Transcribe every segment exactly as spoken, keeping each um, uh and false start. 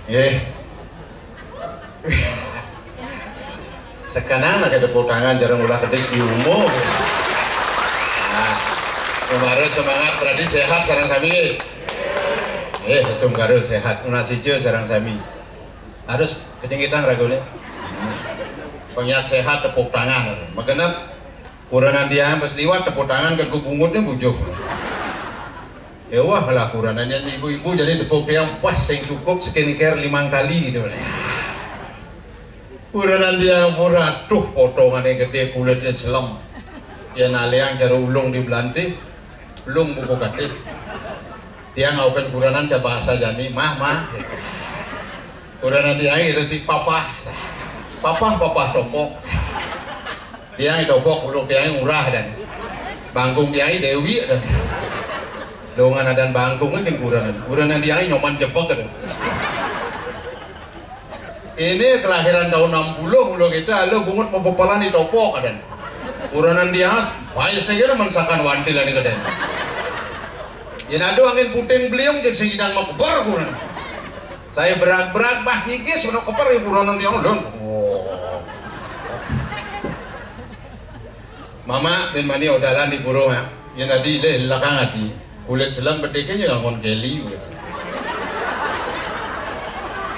Nggih. Sekenang lagi tepuk tangan, jarang ulah kedis di umur. Nah, kemarin semangat berarti sehat sareng sami. Eh, setum karo sehat, nunas ijo sareng sami. Harus kecengitan ragone. Pengiat sehat tepuk tangan. Megenep kurenan tiang pas liwat tepuk tangan ke bungut ni bujuk. Ya wah lah kurenan yang ibu-ibu jadi tepuk tiang pas sing cukup skincare limang kali gitu. Kurenan tiang pura tuh potongannya gede kulitnya selem. Ya naliang cara ulung di belanti, ulung buku kate. Tiang ngaukan kurenan ca bahasa jani, mah mah. Kurenan tiang itu si papa, papa papa topok. Tiang itu topok, ulung tiang murah dan bangkung tiang Dewi dan dongan dan bangkung kan kurenan. Kurenan tiang nyoman jebek dan ini kelahiran tahun enam puluh, ulo kita, lo bungut mau pepalan di topok, kaden. Uranan dia, pais nih kira mensakan wantil ini, kaden. Ini ada angin puting beliung, jadi sing idang mau kebar, kurang. Saya berak-berak, bah, gigis, mau kebar, ya, uranan dia, don. Oh. Mama, bin mani odalan di burung, ya. Ya, nanti, deh, belakang hati. Kulit selam bediknya ngangon keli.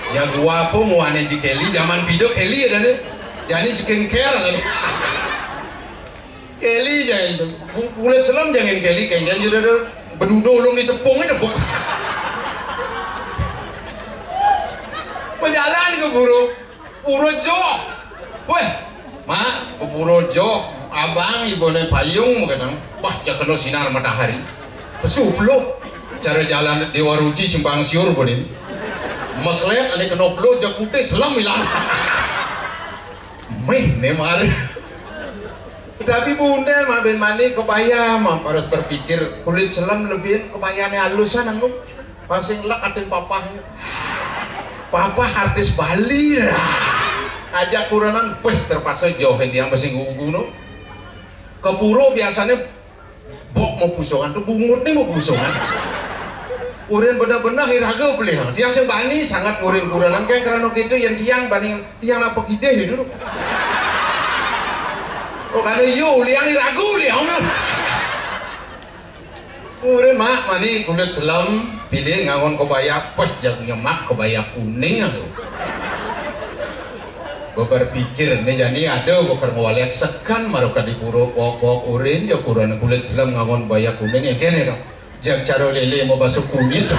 Ya gua apa mau aneh ji keli, zaman pido keli ada deh. Jadi skincare ada deh. Keli jangan itu. Kulit selam jangan keli, kayaknya juga ada bedudo ulung di tepung itu, Bu. Berjalan ke guru. Pura joh. Weh, mak, pura joh. Abang ibone payung, kadang. Wah, ya kena sinar matahari. Pesuh peluh. Cara jalan Dewa Ruci simpang siur, bonin. Meslet, ada kena peluh, jak putih, selam hilang. Meh, ne mari. Tapi bunda, mak, bin mani kebaya, mak, harus berpikir kulit selam lebih kebayanya halusan, anggup. Masing lek atin papahnya. Papah artis Bali. Ajak kurenan, weh, terpaksa jauhin dia masing gunggu no. Ke pura biasanya bok mau pusungan tuh, bungut nih mau pusungan. Urin benar-benar iraga pelih. Dia sing bani sangat ngurin kurenan kayak kerana gitu yang tiang bani tiang apa kideh itu. Oh, kada yo, liang iragu liang. Kurin mak, mani kulit selam, pilih ngangon kebaya, pas jago nyemak kebaya kuning aku. Beberpikir, ini jadi ada beker ngewaliat sekan maruka di pura pok-pok urin, ya kuran kulit selam ngangon kebaya kuning, ya kene dong. Jang caro lele mau basuh kunyit. Iya.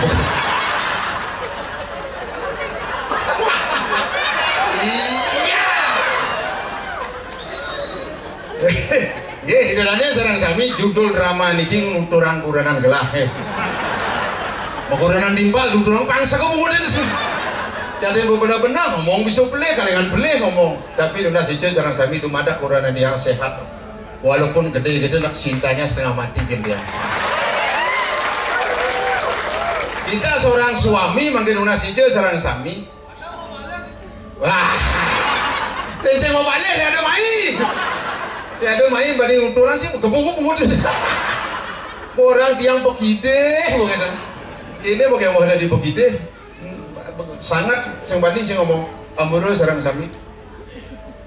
Nggih, idolane sareng sami judul drama niki nuturang kurenan gelah, eh. Mau kurenan nimpal nuturang pangsa kok mau itu. Jadi benar-benar ngomong bisa pelih, kalengan pelih ngomong. Tapi dona sija sareng sami dumadak kurenan yang sehat. Walaupun gede gitu nak cintanya setengah mati gitu ya. Kita seorang suami mangkin dona sija sareng sami. Wah. Saya mau balik, ya ada main. Ya ada main, banding orang sih, gebuk-gebuk. Orang tiang pekideh, bukan. Ini pakai wah dari pekideh. Sangat, sing banding sih ngomong, amuro sareng sami.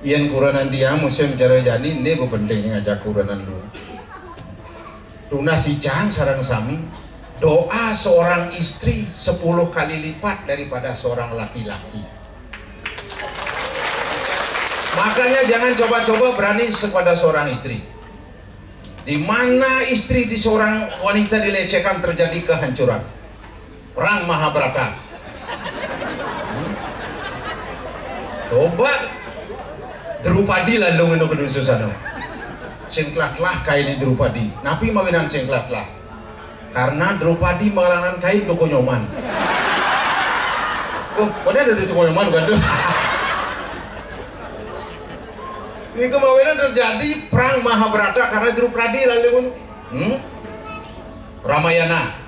Yen kurenan tiang musim cara jani, ini penting ngajak kurenan dulu. Tunas ijang sareng sami, doa seorang istri sepuluh kali lipat daripada seorang laki-laki. Makanya jangan coba-coba berani kepada seorang istri. Di mana istri di seorang wanita dilecehkan, terjadi kehancuran. Perang Mahabharata. Coba Drupadi lalu ngeno kedua susano. Sing telah-telah kain Drupadi. Napi mawinan sing telah-telah? Karena Drupadi marangan kain toko Nyoman. Oh, mana ada di toko Nyoman kan tuh? Ini kemawinan terjadi perang Mahabharata karena Drupadi lalu. Hmm? Ramayana.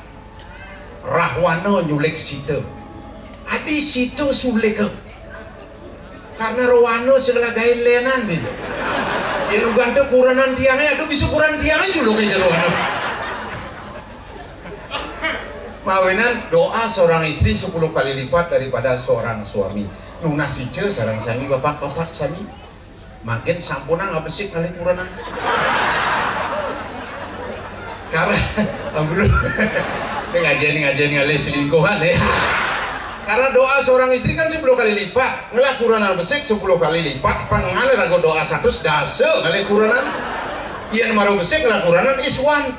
Rahwana nyulik Sita. Adi Sita sulik. Karena Rowana segala gain lenan nih. Ya lu gante kurenan tiangnya, aduh bisa kurenan tiangnya juluk aja Rowana. Mawinan doa seorang istri sepuluh kali lipat daripada seorang suami. Nunas ica sareng sami bapak-bapak sami. Mangkin sampunang abesik ngalih kurenan. Karena, ambruk. Ini ngajian, ngajian ngalih selingkuhan ya. Karena doa seorang istri kan sepuluh kali lipat. Ngelah kurenan besik sepuluh kali lipat. Pang ngalih raga doa satu sedasa ngalih kurenan. Yang maru besik ngelah kurenan is one.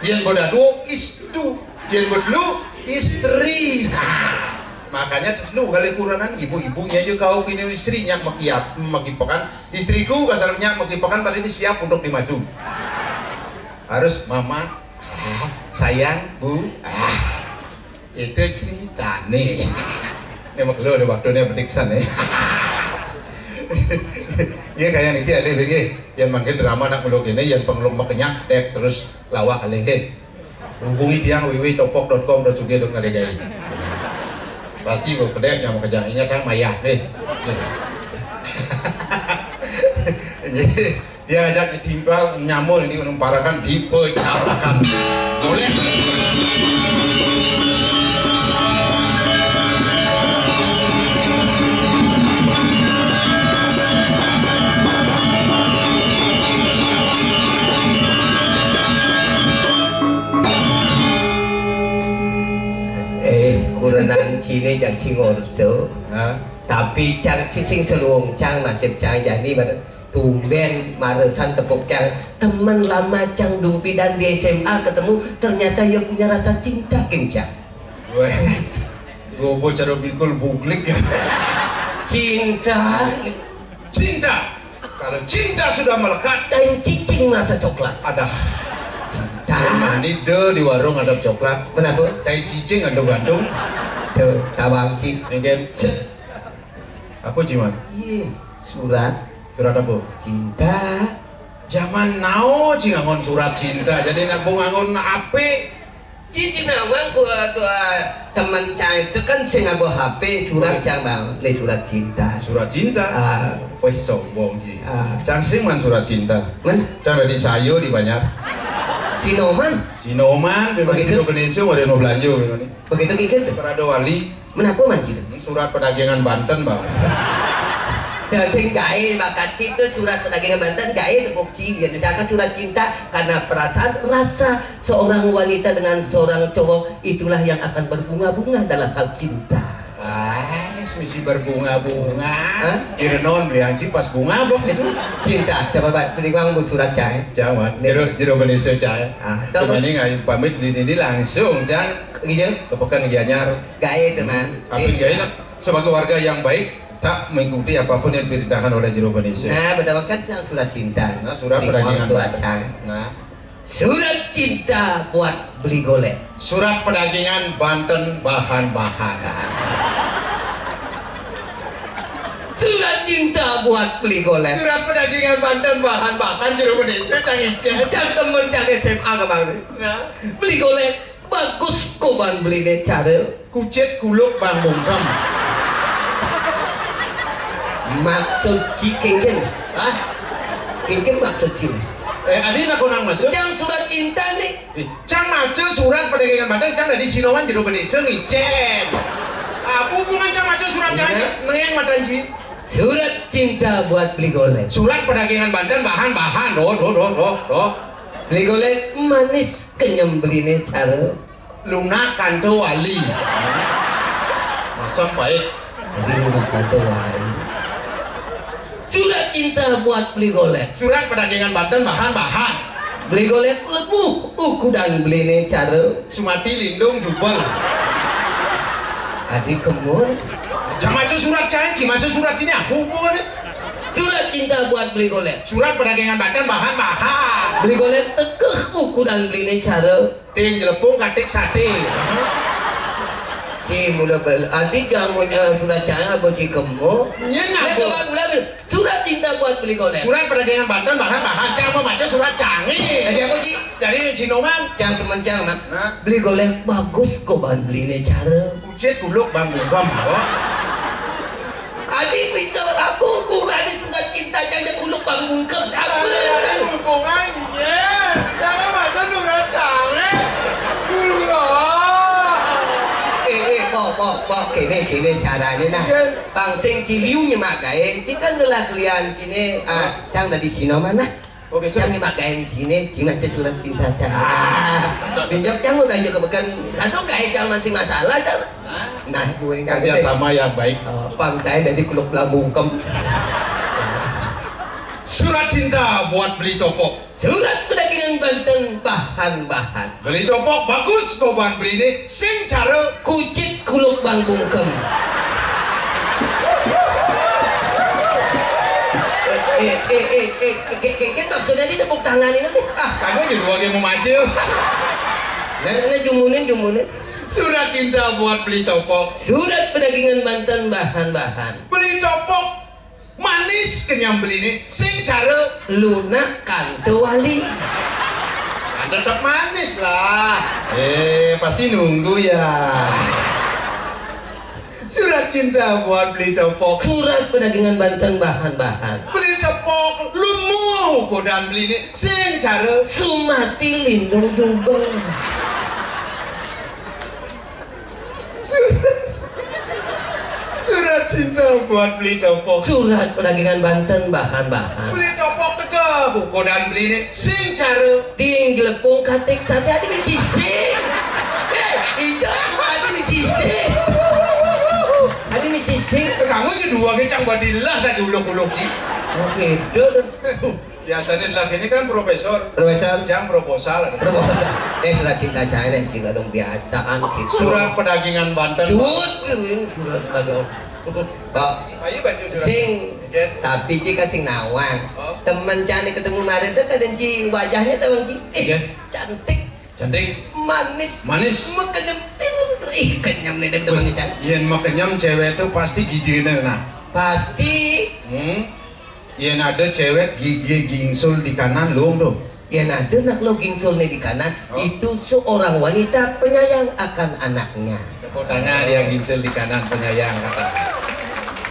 Yang beda dua is two. Yang berdua is three. Nah, makanya dulu kali kurenan ibu-ibu nyayu kau bini istri nyak makiap makipekan istriku kasarnya makipekan pada ini siap untuk dimadu. Harus mama, ah, sayang bu, ah, itu ceritane. Ini maklo ada waktunya petiksan ya. Ya kayak niki ada begini yang makin drama nak meluk ini yang pengeluk makenyang dek terus lawak alih nggih. Hubungi tiang www.topok.com.ug.ngeregai. Pasti mau kedek yang mau kejang ingat kan mayah nggih. Nggih. Dia ajak ditimpal nyamur ini menumparakan dipecarakan. Boleh. Eh, kurenan Cine jang cingor tu. Ha? Tapi cang sising seluung cang nasib cang jani pada tumben maresan tepuk cang teman lama cang dupi dan di S M A ketemu ternyata ia punya rasa cinta kencang. Weh, gobo cara bikul buglik ya. Cinta. Cinta. Kalau cinta sudah melekat, tai cicing merasa coklat. Ada. Cinta. Mani de di warung ada coklat. Kenapa? Tai cicing ada Bandung. Tuh, tabang sih. Mungkin. Set. Apa ciman? Iya, surat. Surat apa? Cinta. Zaman now cing ngangon surat cinta. Jadi nak bu ngangon ape? Cici nawang ku dua teman cang itu kan sing ngabo H P surat cang bang, ini surat cinta. Surat cinta. Ah. Wih sombong ji. Ah. Cang sing man surat cinta. Man? Cang dari sayo di banyak. Sinoman. Sinoman, begitu. Indonesia ada mau belanja begini. Begitu kikit. Parado wali. Menapa man situ? Hmm, surat perdagangan Banten bang. Dan sing gae bakat situ surat perdagangan Banten gae tepuk ci ya misalkan surat cinta karena perasaan rasa seorang wanita dengan seorang cowok itulah yang akan berbunga-bunga dalam hal cinta. Ah, misi berbunga-bunga. Hah? Kira non beli anji pas bunga bok itu. Cinta coba buat beli uang bu surat cai. Jangan. Jero jero Indonesia cai. Ah, tahu. Mending ayo pamit di ini langsung cang. Gitu. Ke pekan Gianyar. Gae teman. Tapi gae nak sebagai warga yang baik tak mengikuti apapun yang diperintahkan oleh jero Indonesia. Nah, betul kan yang surat cinta. Nah, surat perdagangan surat Banten. Nah. Surat cinta buat beli golek. Surat perdagangan Banten bahan-bahan. Surat cinta buat beli golek. Surat perdagangan Banten bahan-bahan jero Indonesia cang icen. Cang temen cang S M A kemarin. Nah. Beli golek. Bagus koban beline cara. Kucit kuluk bang bungkem. Maksud ci kengken? Hah? Kengken maksud ci? Eh, adi nak konang maksud? Cang surat cinta nih. Eh, cang maca surat perdagangan Banten cang dari Sinoman jero Indonesia ngicen. Apa hubungan cang maca surat cang? Neng matan ji. Surat cinta buat beli golek. Surat perdagangan Banten bahan-bahan. Doh, doh, doh, doh, doh. Beli golek manis kenyem beline cara. Lunak kanto wali. Masam baik. Jadi lunak kanto wali. Surat cinta buat beli golek. Surat perdagangan Banten bahan-bahan. Beli golek lebuh ukudan beline cara. Sumati lindung jubel. Adi kemur. Cang maca surat cai, ci maca surat sini apa hubungannya? Surat cinta buat beli golek. Surat perdagangan Banten bahan-bahan. Beli golek tekeh ukudan beline cara. Ting jelepung katik sate. Si mula bel adik kamu eh, sudah cara apa si kemo? Nya napa? Surat cinta buat beli golek. Surat perdagangan Banten bahan-bahan. Cang mau maca surat cangih. Jadi apa sih? Jadi Sinoman. Cang teman cang nak. Nah. Beli golek bagus kok bahan beline cara. Kucit kuluk bang bungkem kok. Adi bisa aku bukan itu kan cinta jangan kuluk bang bungkem apa? Hubungannya jangan baca surat cangih. Gula. Pok, kéné, kéné carané nah. Iya. Pang sing ci liu nyemak gaén, ci kan ngelah kelian ciné, ah, cang dadi sinoman nah. Oké, cang. Cang nyemak gaén ciné, ci maca surat cinta cang. Ah, pinjam cang udah aja kebeken. Satu gaé cang masih masalah cang. Nah, gue ini kerja sama yang baik. Oh, pang gaé dadi kuluk lambungkem. Surat cinta buat beli topok. Surat pedagingan banten bahan-bahan. Beli topok bagus, kobaan beliné sing cara. Kucit kuluk bang bungkem. Eh, eh, eh, eh, eh, ke- ke- ke- maksudnya ini tepuk tangan ini nih. Ah, kagak jadi lagi mau maju. Nah, nah, jumunin, jumunin. Surat cinta buat beli topok. Surat pedagingan banten bahan-bahan. Beli topok manis kenyam beliné sing cara. Lunak kanto wali. Kan tetap manis lah. Eh, pasti nunggu ya. Surat cinta buat beli topok. Surat pedagingan banten bahan-bahan. Beli topok, lumu godaan beliné sing cara. Sumati lindung jubeng. Surat, surat cinta buat beli topok. Surat pedagingan banten bahan-bahan. Beli topok tegeh, godaan beliné sing cara. Ding gelepung katik sate ada di sisi. Eh, itu ada di sisi. Ada di sisi. Kamu aja dua kecang badilah tak uluk-uluk sih. Oke, itu. Biasanya lagi ini kan profesor. Profesor. Yang proposal ada. Proposal. Eh, surat cinta saya nih, sih, kadang biasaan gitu. Surat pedagingan banten. Cut, ini surat pedagingan. Pak, ayo baca surat. Sing. Nggih. Tapi ci kan sing nawang. Oh. Temen cani ketemu kemarin tuh kadang ci wajahnya tahu ci. Eh, nggih. Cantik. Cantik. Manis. Manis. Makenyem. Ih, kenyem nih temen cani. Yén makenyem cewek tuh pasti giginé nah. Pasti. Hmm. Yén ada cewek gigi gingsul di kanan, lung tuh. Yén ada nak lo gingsul nih di kanan, oh, itu seorang wanita penyayang akan anaknya. Tepuk tangan yang gingsul di kanan, penyayang katanya.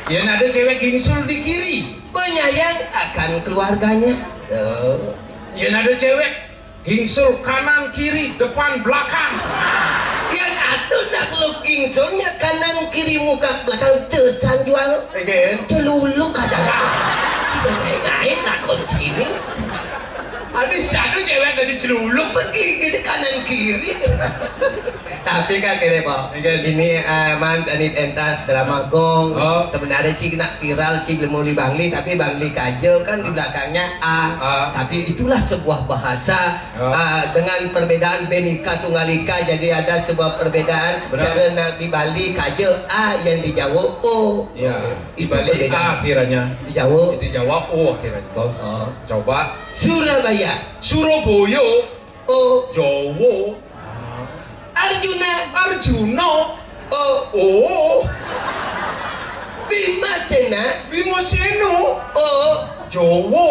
Yén ada cewek gingsul di kiri. Penyayang akan keluarganya. Oh. Yén ada cewek gingsul kanan kiri depan belakang. Yén atuh nak lo gingsulnya kanan kiri muka belakang, teu sanjuang. Again. Celuluk kadang. Kita naik-naik lakon sini. Habis jatuh cewek dari celuluk pergi gitu kanan kiri. Tapi kan kene, Pak. Iya. Ini, eh, man, tadi pentas drama gong. Oh. Sebenarnya ci kena viral, ci belum di Bangli, tapi Bangli kaja kan di belakangnya A. Ah. Tapi itulah sebuah bahasa, oh, ah, dengan perbedaan Bhinneka Tunggal Ika, jadi ada sebuah perbedaan. Benar. Cara nak di Bali kaja A, yang di Jawa O. Ya, di Bali perbedaan. A akhirnya. Di Jawa. Di Jawa O akhirnya. Oh, oh. Coba. Surabaya. Surabaya. O. Jawa. Arjuna. Arjuna. O. O. Bimasena. Bimasena. O. Jawa.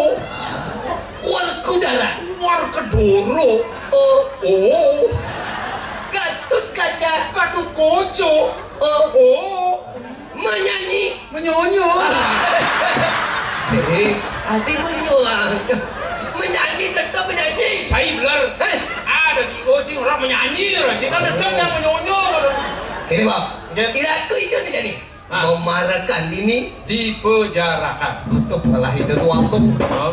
Werkudara. Werkudara. O. O. Gatotkaca. Gatotkaca. O. O. Menyanyi. Menyonyo. Eh, ati menyuang. Menyanyi tetap menyanyi. Saya bener. Eh, ada si Bocing orang menyanyi, orang kita tetap yang menyonyo. Ini, Pak. Ya. Tidak aku itu tidak nih. Ah. Memarakan ini. Dipejarakan. Betul, malah itu tuh waktu. Oh.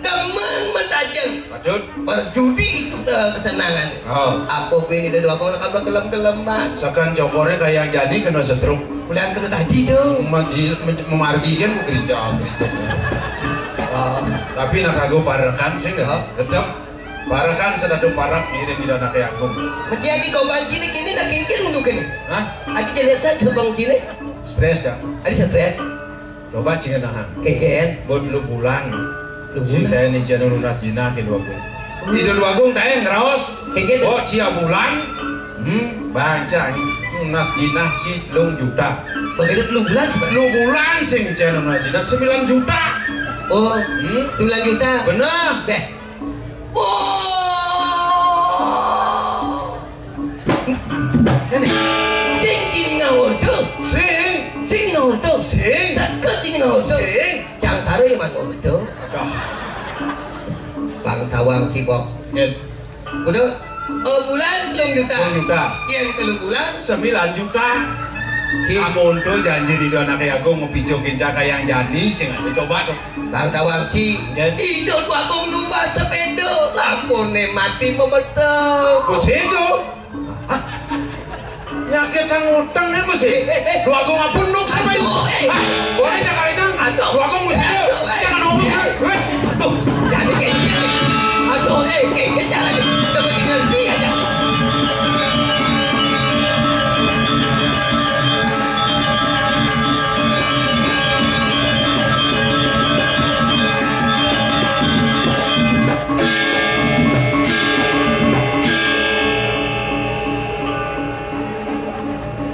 Demen mentajam. Patut. Berjudi itu ke-, kesenangan. Oh. Apa pun itu dua orang kalau kelem-keleman. Sekan cokornya kayak jadi kena setruk. Udah kena taji dong. Memargi kan mau gereja, gereja. Oh. Tapi nak ragu parekan sih dah. Oh. Tetap parekan sedatu parak ngiring di anak agung. Mesti adi kau banci ni kini nak kingkir untuk kini. Hah? Adi jadi saya sebang cini. Stres dah. Adi stres. Coba cing nah. Keken. Buat lu bulan. Lu bulan. Sing teh ni cenah lunas jinah ke dua gong. Hmm. Di dua gong teh ngeraos. Keken. Oh, cia bulan. Hmm, baca ni. Lunas jinah ci lung juta. Begitu lu bulan sebenarnya. Lu bulan sing cenah lunas jinah sembilan juta. Oh, hmm? Sembilan juta. Bener. Deh. Wow. Kéné. Sing kini ngawodo. Sing. Sing ngawodo. Sing. Saka sing ngawodo. Sing. Cang taro ya man ngawodo. Aduh. Bang tawang kibok. Yén. Udah. Oh, bulan telung juta. Telung juta. Yang telung bulan. Sembilan juta. Ci. Amun to janji di anaké Agung mapicu kincak kayang jani sing ada coba to. Bang Tawang Ci. Ya. Ijo Agung numpak sepéda, lampuné mati memetel. Bos itu. Nyakit tang utang nih mesti. Eh, eh, eh. Dua Agung ampun nuk sampai. Aduh, eh. Hah? Boleh jangan itu. Aduh. Dua Agung mesti. Aduh, eh. Jangan ngomong. Eh. Aduh, jadi kayak gini. Aduh, eh, kayak gini jangan. Coba tinggal sih aja.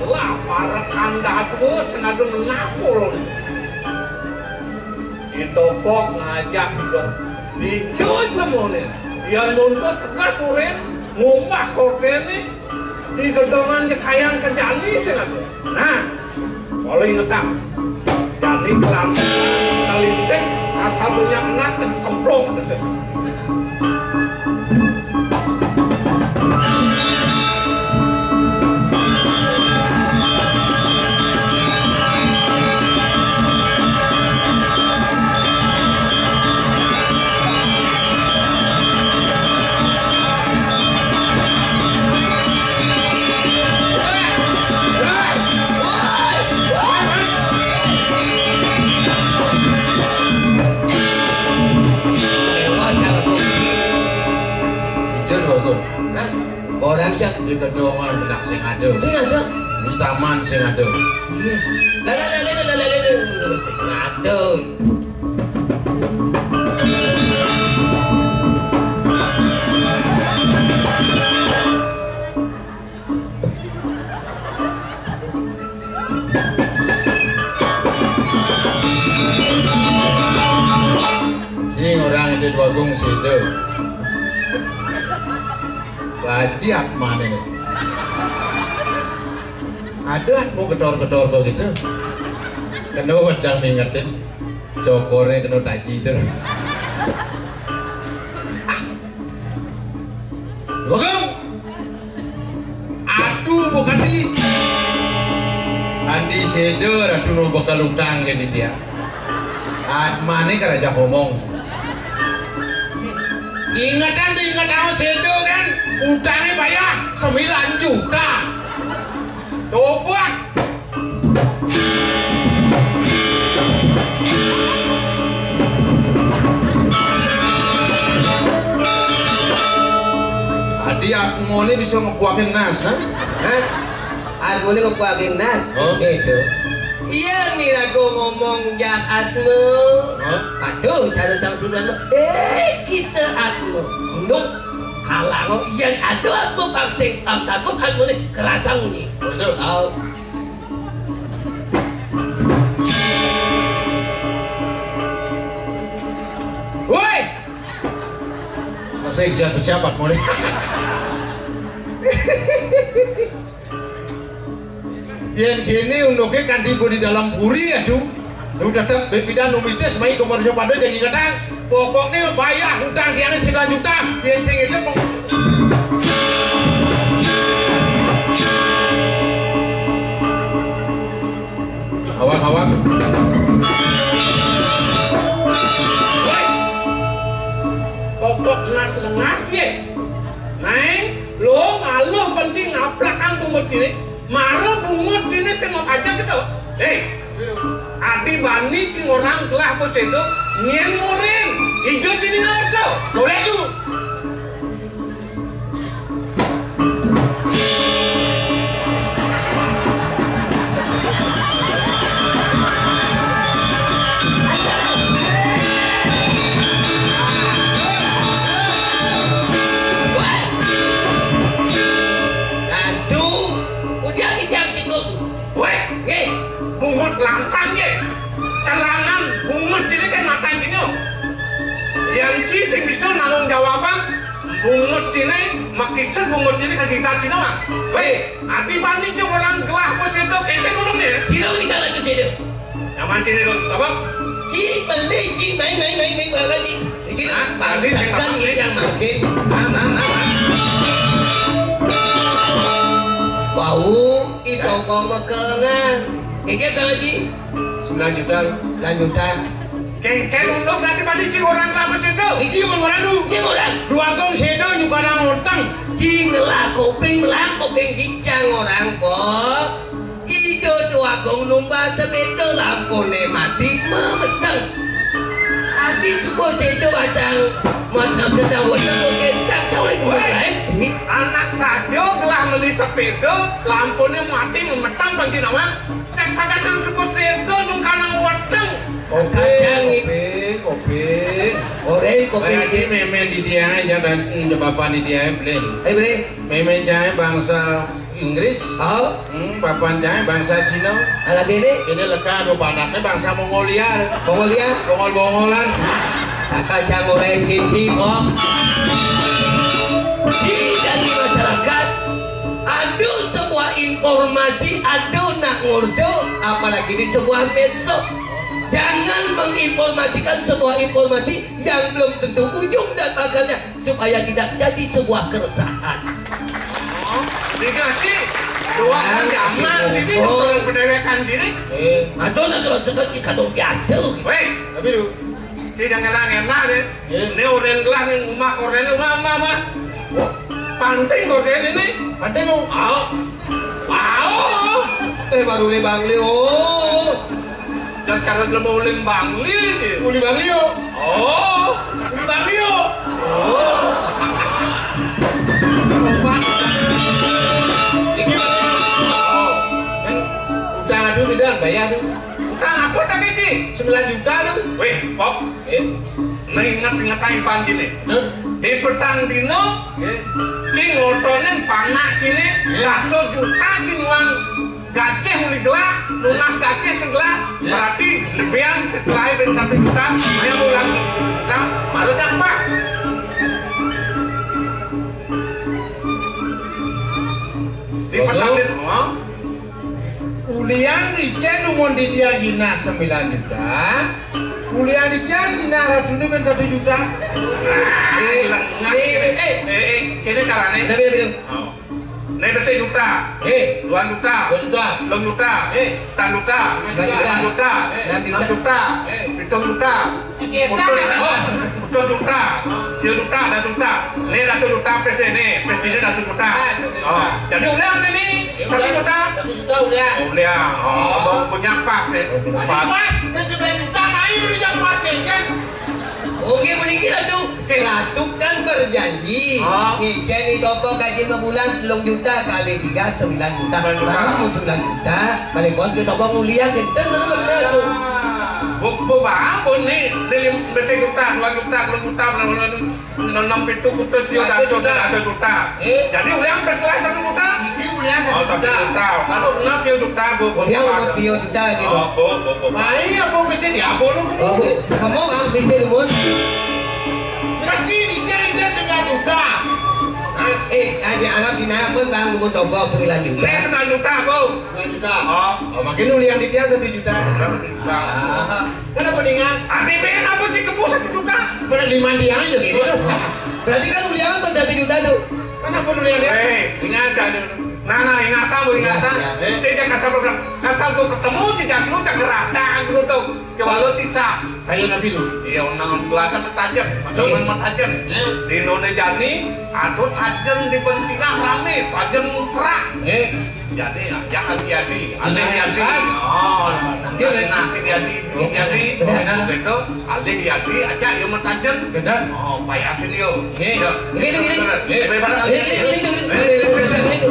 Lah, para kandhatu sengaja menapul. Ditopok ngajak juga. Dijoj lemone. Yang nuntut tegas urin, ngumbah kortene, di gedongan jekayang ke jani sengaja. Nah, kalau ingetang, jani kelam, kalintip, asal punya anak, kemplong, terus. Itu dua tuh. Hah? Orang cak di gedongan benak sing ada. Sing ada. Di taman sing ada. Iya. Lah, lah, lah, lah, lah, lah, lah, lah. Sing ada. Sing orang itu dua gung situ. Pasti atmane. Ada mau gedor-gedor begitu. Kena wajang ngingetin. Cokore kena taji itu. Dua gung. Aduh, bukan di. Andi seda, aduh, nu bakal utang gini dia. Atmane karaja ngomong. Ingetan tuh, inget aku seda kan. Utangnya bayar sembilan juta. Coba. Adi atmone bisa ngepuakin nas, nah? Hah? Atmone ngepuakin nas? Oh. Gitu. Iya, mirago ngomong jak atmo. Hah? Aduh, cara sang sunan. Eh, kita atmo. Nuk, kalau yang ada atmo pangsing, am takut atmone kerasa munyi. Betul. Au. Woi! Masih siap-siap, Pak Mone. Yen kene unuke kan tiba di dalam puri, aduh. Lu tetep bepidan umitis, mai kemarin pada jadi ketang. Pokoknya bayar utang tiangnya sembilan juta. Yen sing itu peng- Awak, awak. Woi. Pokok nas lengas ye. Nae, lo maluh penting naplakan bungut kini. Mara bungut kini sing mau aja gitu. Hei, adi bani cing orang gelah pesedo. Nyen murin. Ijo cini ngau. Boleh tu. Aduh, udah kijang tikung. Weh, nggih, bungut lantang nggih. Celangan bungut kene kan lantang kene. Yang ci sing bisa nanggung jawaban, bungut kene, makisud bungut kene ke kita kene, Bang. Weh, ati bani cuma orang gelah apa sendok, ente burung ya? Sino kita lagi sini. Nyaman kene lo, apa? Ci beli, ci main, main, main, main, main, main. Iki hah? Bangsakan ini yang makin. Mama, mama. Bau itu Kok mekengan. Inggih, Kang Haji. Sembilan juta. Sembilan juta. Kéngkén unduk nanti mandi cing orang kelapa situ. Niki mun orang nu. Ini orang. Dua gong sedo nyukana ngoteng. Cing ngelah kuping, melah kuping cincang orang, Pok. Ijo dua gong numba sepeda lampuné mati memeteng. Ati suku sedo pasang, mana ketawa suku kentang tahu lagi orang lain. Anak saja gelah meli sepeda, lampuné mati memeteng, Panji Nawang. Cék sadang suku sedo nyukana ngoteng. Kopi, kopi, kopi. Oré kopi. Berarti mémén di dia aja dan, mm, bapak di dia, Blin. Eh, Blin. Mémén cai bangsa Inggris. Oh. Hmm, bapak cai bangsa Cina. Alah, Blin. Ini leka anu panaknya bangsa Mongolia. Mongolia? Bongol-bongolan. Kacang goreng kici, Om. Di, dari masyarakat, ada sebuah informasi, ada nak ngordo, apalagi di sebuah medsos. Jangan menginformasikan sebuah informasi yang belum tentu ujung dan pangkalnya, supaya tidak jadi sebuah keresahan. Oh, dikasih dua zaman sini, orang pendewekan sini. Eh, ada nak surat sekat ikan dong biasa gitu. Weh, tapi lu, si jangan enak deh. Iya. Ini orang gelah nih, umak orang ini, umak, umak, umak. Panting orang ini nih. Panting, oh. Au. Au. Eh, baru nih Bangli, oh. Dan cara dia mau uling Bangli. Uling Bangli, oh. Oh. Uling Bangli, oh. Oh. Ini, oh. Kan, usaha dulu, udah bayar dulu. Utang apa tadi, Ci? Sembilan juta lu. Weh, Pok. Eh? Nah, ingat-ingat aja, Pan, gini. Nah? Di petang dino, eh? Cing otonin panak sini, eh? Dasa juta cing uang gajih muli gelah, lunas gajih ke gelah, eh? Berarti lebihan setelah ben satu juta, ayo ulang juta, baru dah pas. Di petang dino, oh? Ulian licén umon di dia jinah sembilan juta. Ulian di dia jinah ratuné ben satu juta. Eh, eh, eh, eh, eh, kéné carané. Bener, bener, bener. Oh. Né besé juta. Eh. Dua juta. Dua juta. Telung juta. Eh. Petang juta. Lima juta. Lima juta. Eh. Enam juta. Enam juta. Eh. Pitung juta. Oké, putus, oh, putus juta, sia juta, dasa juta. Né dasa juta pes né, pes dina dasa juta. Ah, dasa juta. Oh, jadi ulian né, satu juta. Satu juta ulian. Oh, ulian. Oh, punya pas né. Pas. Pas, sembilan juta, mai beli jam pas né, kan? Oké, mending kita tuh. Oké. Ratu kan berjanji. Oh. Ngicén itu apa gaji sebulan telung juta kali tiga, sembilan juta. Sembilan juta. Baru mau sembilan juta, balik kos kita apa mulia, kita bener-bener tuh. Bu, bu, bang, bu, nih, dari besé juta, dua juta, telung juta, enam, enam, pitu, putus, sia dasa juta. Eh? Jadi ulian pas kelas satu juta. Ini ulian satu juta. Oh, satu juta. Kalau benar sia juta, bu, bu. Sia umur sia juta gitu. Oh, bu, bu, bu. Mai apa bisa di apa lu? Oh, bu. Kamu kan bisa umur. Terus gini, dia, dia sembilan juta. Mas, eh, aja Arab di Naya pun bang umur tombol sembilan juta. Ini sembilan juta, bu. Sembilan juta. Oh. Oh, makin ulian di dia satu juta. Satu juta. Ah. Kenapa ningas? Ati pengen apa sih kebo satu juta? Pada di mandi aja gitu. Berarti kan ulian kan satu juta tuh. Kenapa ulian dia? Eh, ningas aja. Nah, nah, ingasan, bu, ingasan. Ingas, ya. Cek kasar program. Kasar tuh ketemu, cek lu cek rata gitu tuh. Coba lu tisa. Ayo nabi lu. Iya, unang belakang tajem. Ada main tajem. Iya. Di Indonesia nih, ada tajem di Bensina rame, tajem mutra. Eh. Jadi, ya, Ali Yadi, Ali Yadi. Oh, nanti, nanti Yadi, Yadi, benar. Begitu, Ali Yadi, aja, yuk, mentajen. Benar. Oh, payasin, yuk. Oke. Yuk. Begitu, begitu. Begitu. Begitu, begitu, begitu. Begitu, begitu, begitu.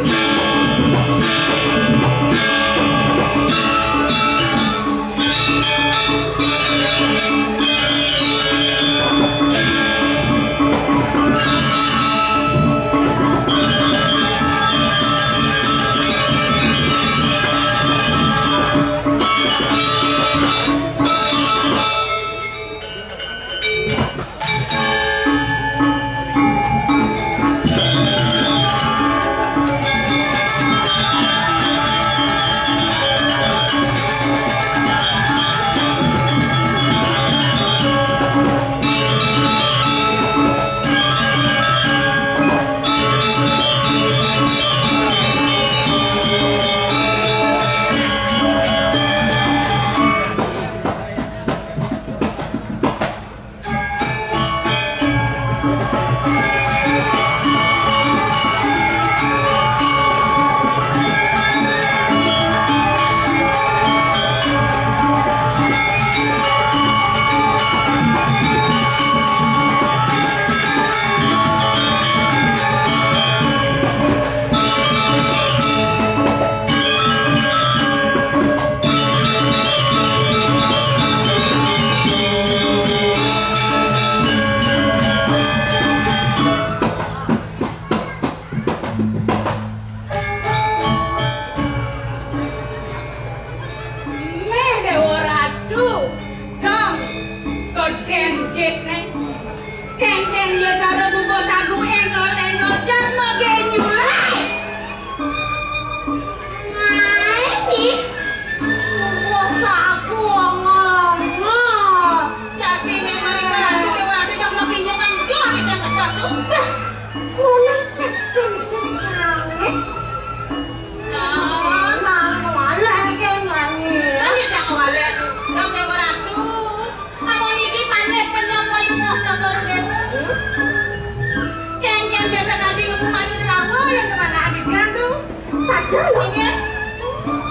Inggih.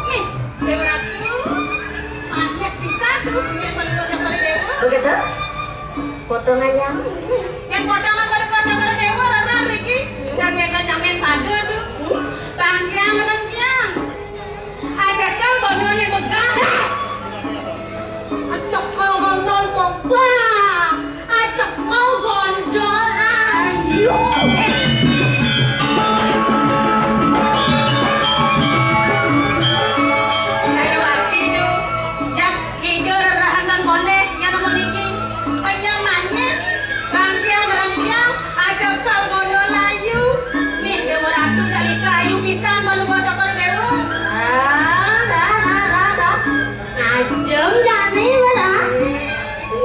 Nih, Déwa Ratu. Manis pisan tuh, yén Palungguh Cokor I Déwa. Begitu? Potongan yang Yén potongan Palungguh Cokor I Déwa, rara mriki. Nggak ngéka nyamen pada tuh. Bangkiang rengkiang. Aja kau bodohnya megah. Aja kau nonton poba. Aja kau gondol ayu. Saya waktu itu, jak hijau rerahan dan boleh, yang nomor niki. Penyam manis, bangkiang rengkiang, aja kau gondol ayu. Nih, Déwa Ratu, jak ika ayu pisan, Palungguh Cokor I Déwa. Ah, dah, dah, dah, dah. Ngajeng jani, wala.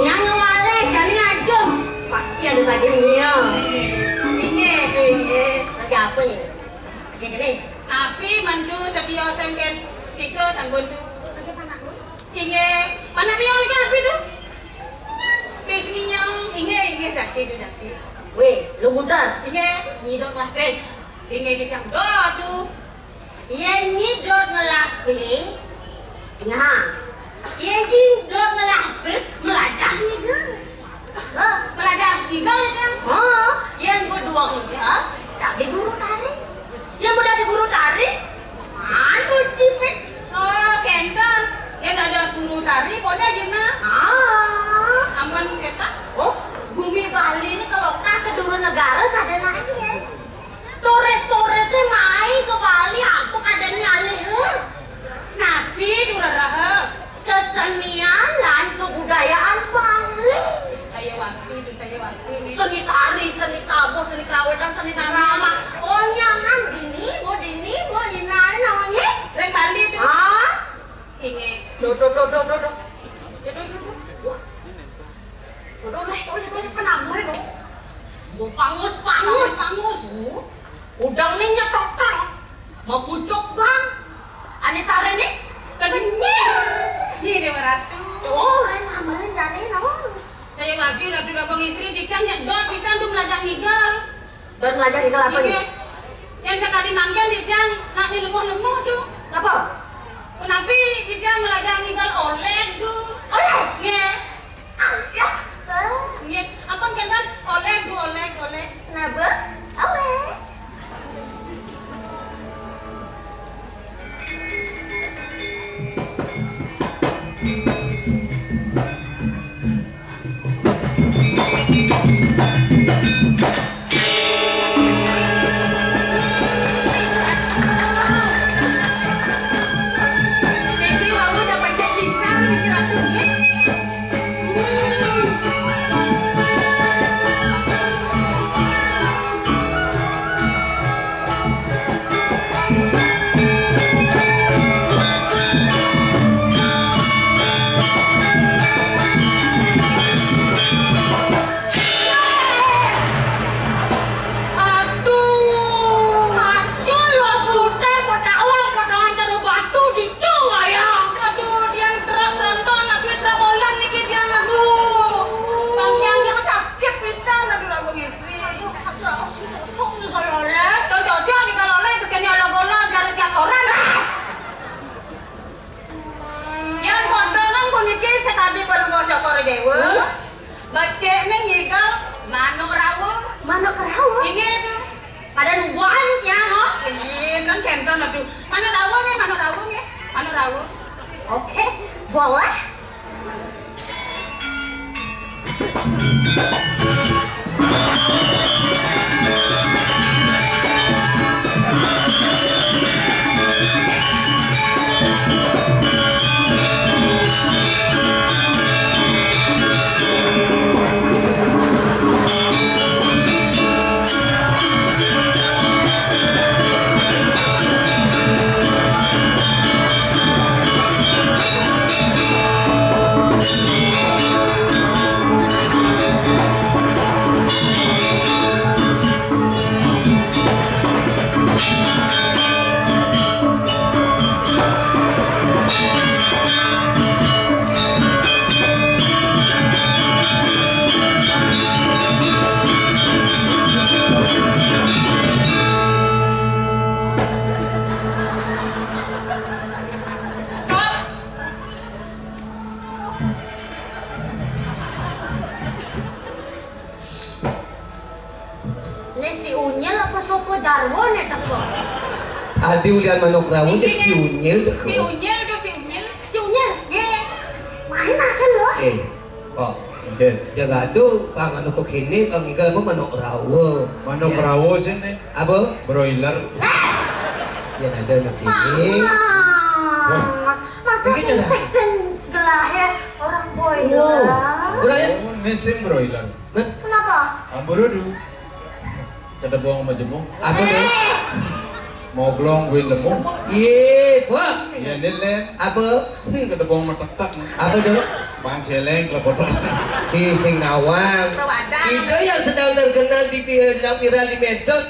Nyang ngewaleh jani ngajeng. Pasti ada lagi nih ya. Inggih, inggih. Lagi apa nih? Lagi gini. Api mantu setia sengken tiga sampun tu. Inggih. Mana pion iki api tu? Pis minyong. Inggih, inggih, jadi tu jadi. Weh, lu muter. Inggih. Nyidok lah pis. Inggih, kita doa tu. Yén nyidot ngelah pis, nah, yén nyidot ngelah pis, melajah ngigel. Hah? Melajah ngigel, kan? Oh, yén bedua ngigel, dadi guru tari. Yén bedadi guru tari, mantu cipis. Oh, kénten. Yén dados guru tari, boleh, Jina? Ah. Ampun, Kak. Oh, gumi Bali ini kalau tak ke dulu negara, kada naik, ya. Turis-turisé mai ke Bali, apa kadang ngalih, eh? Napi, Duraraha? Kesenian lan kebudayaan Bali. Saya waktu itu, saya waktu ini. Seni tari, seni tabuh, seni kerawitan, seni drama. Oh, nyaman dini, bu dini, bu inai namanya. Ring Bali itu. Ah? Inggih. Duh, duh, duh, duh, duh, duh. Duh, duh, duh, duh. Wah. Duh, duh, meh, oleh, oleh penabuh, duh. Duh, pangus, pangus. Pangus, pangus. Duh. Udang nih nyetok-tok. Mau pucuk, Bang. Ane sare nih. Kenyir. Nih, Dewa Ratu. Oh, ren hambarin jane naon? Saya wagi Ratu Bagong Istri, dikang nyedot pisan tuh melajah ngigel. Dan melajah ngigel apa nih? Inggih. Yang sekali mangkin dikang nak lemuh-lemuh tuh. Apa? Punapi dikang melajah ngigel oleh tuh. Oleh? Nggih. Ayah. Nggih. Ampun, jantan oleh tuh, oleh, oleh. Nabeh? Oleh. Aduh, aduh, lo putih, potongan, potongan jeruk batu di itu, wayang. Aduh, tiang truk tronton, tapi truk molen niki tiang, aduh. Bang tiang, tiang sakit pisan, aduh, Ratu Istri. Aduh, aduh, aduh, cocok nih kalau oleh. Tuh, cocok nih kalau oleh, tuh kene olok-olok, jare siap orang. Yang potongan puniki sekadi pada Cokor Dewa. Hmm? Becik ning ngigal manuk rawuh. Manuk rawuh? Inggih, tuh. Pada nubuhan ya, no? Iya, kan kenton, aduh. Manuk rawuh nggih, manuk rawuh nggih. Manuk rawuh. Oke, boleh. Adi ulian manuk rawon, si Unyil. Si Unyil tuh, si Unyil. Si Unyil? Nggih. Main makan loh. Eh, kok. Nggih. Jaga tuh, pang anu kok ini, pang igal apa manuk rawon. Manuk rawon sih nih. Apa? Broiler. Ya ada anak ini. Mama. Wah. Masa ini insek sing gelah ya orang broiler. Orang ya? Oh, ini sing broiler. Kenapa? Amburu dulu. Kedebong sama jemung. Apa tuh? Mau glong gue lemu. Iya, wah. Iya, ini len. Apa? Hmm, kedebong metektek. Apa tuh? Bang celeng, klepotok. Si sing nawang. Itu yang sedang terkenal di vi-, sedang viral di medsos.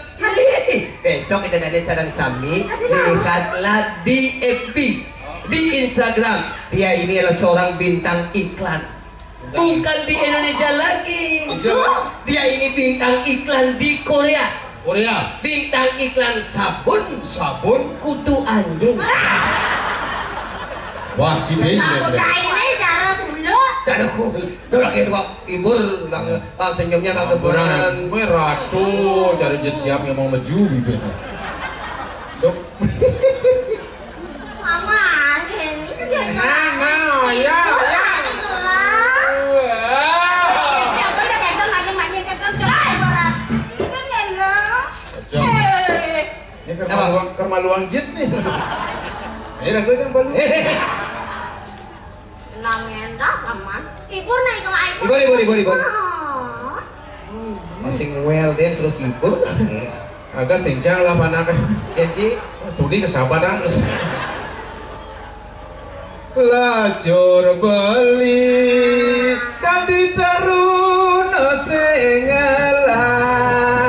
Besok kita dari sarang sami, lihatlah di F B, di Instagram. Dia ini adalah seorang bintang iklan. Bukan di Indonesia lagi. Iya. Dia ini bintang iklan di Korea. Korea. Bintang iklan sabun. Sabun. Kutu anjing. Wah, cibe ini. Aku kainnya cara dulu. Cara dulu. Dulu kayak dua ibur, bang, bang senyumnya bang. Amburan. Gue ratu, cari jet siap ngomong meju bibir. Dok. Mama, Kenny itu dia. Nah, nah, ya, ya. Siapa udah kendor lagi main kendor, coba, coba. Itu kendor. Cok. Eh. Ini kermaluang, kermaluang jit nih. Ini lagu yang baru. Nang endah, Paman. Ibur naik ke air. Ibur, ibur, ibur, ibur. Ah. Masih ngewel deh terus ibur. Agak sincang lah panak. Jadi, tuli kesabaran. Lajur beli dadi teruna sing ngelah.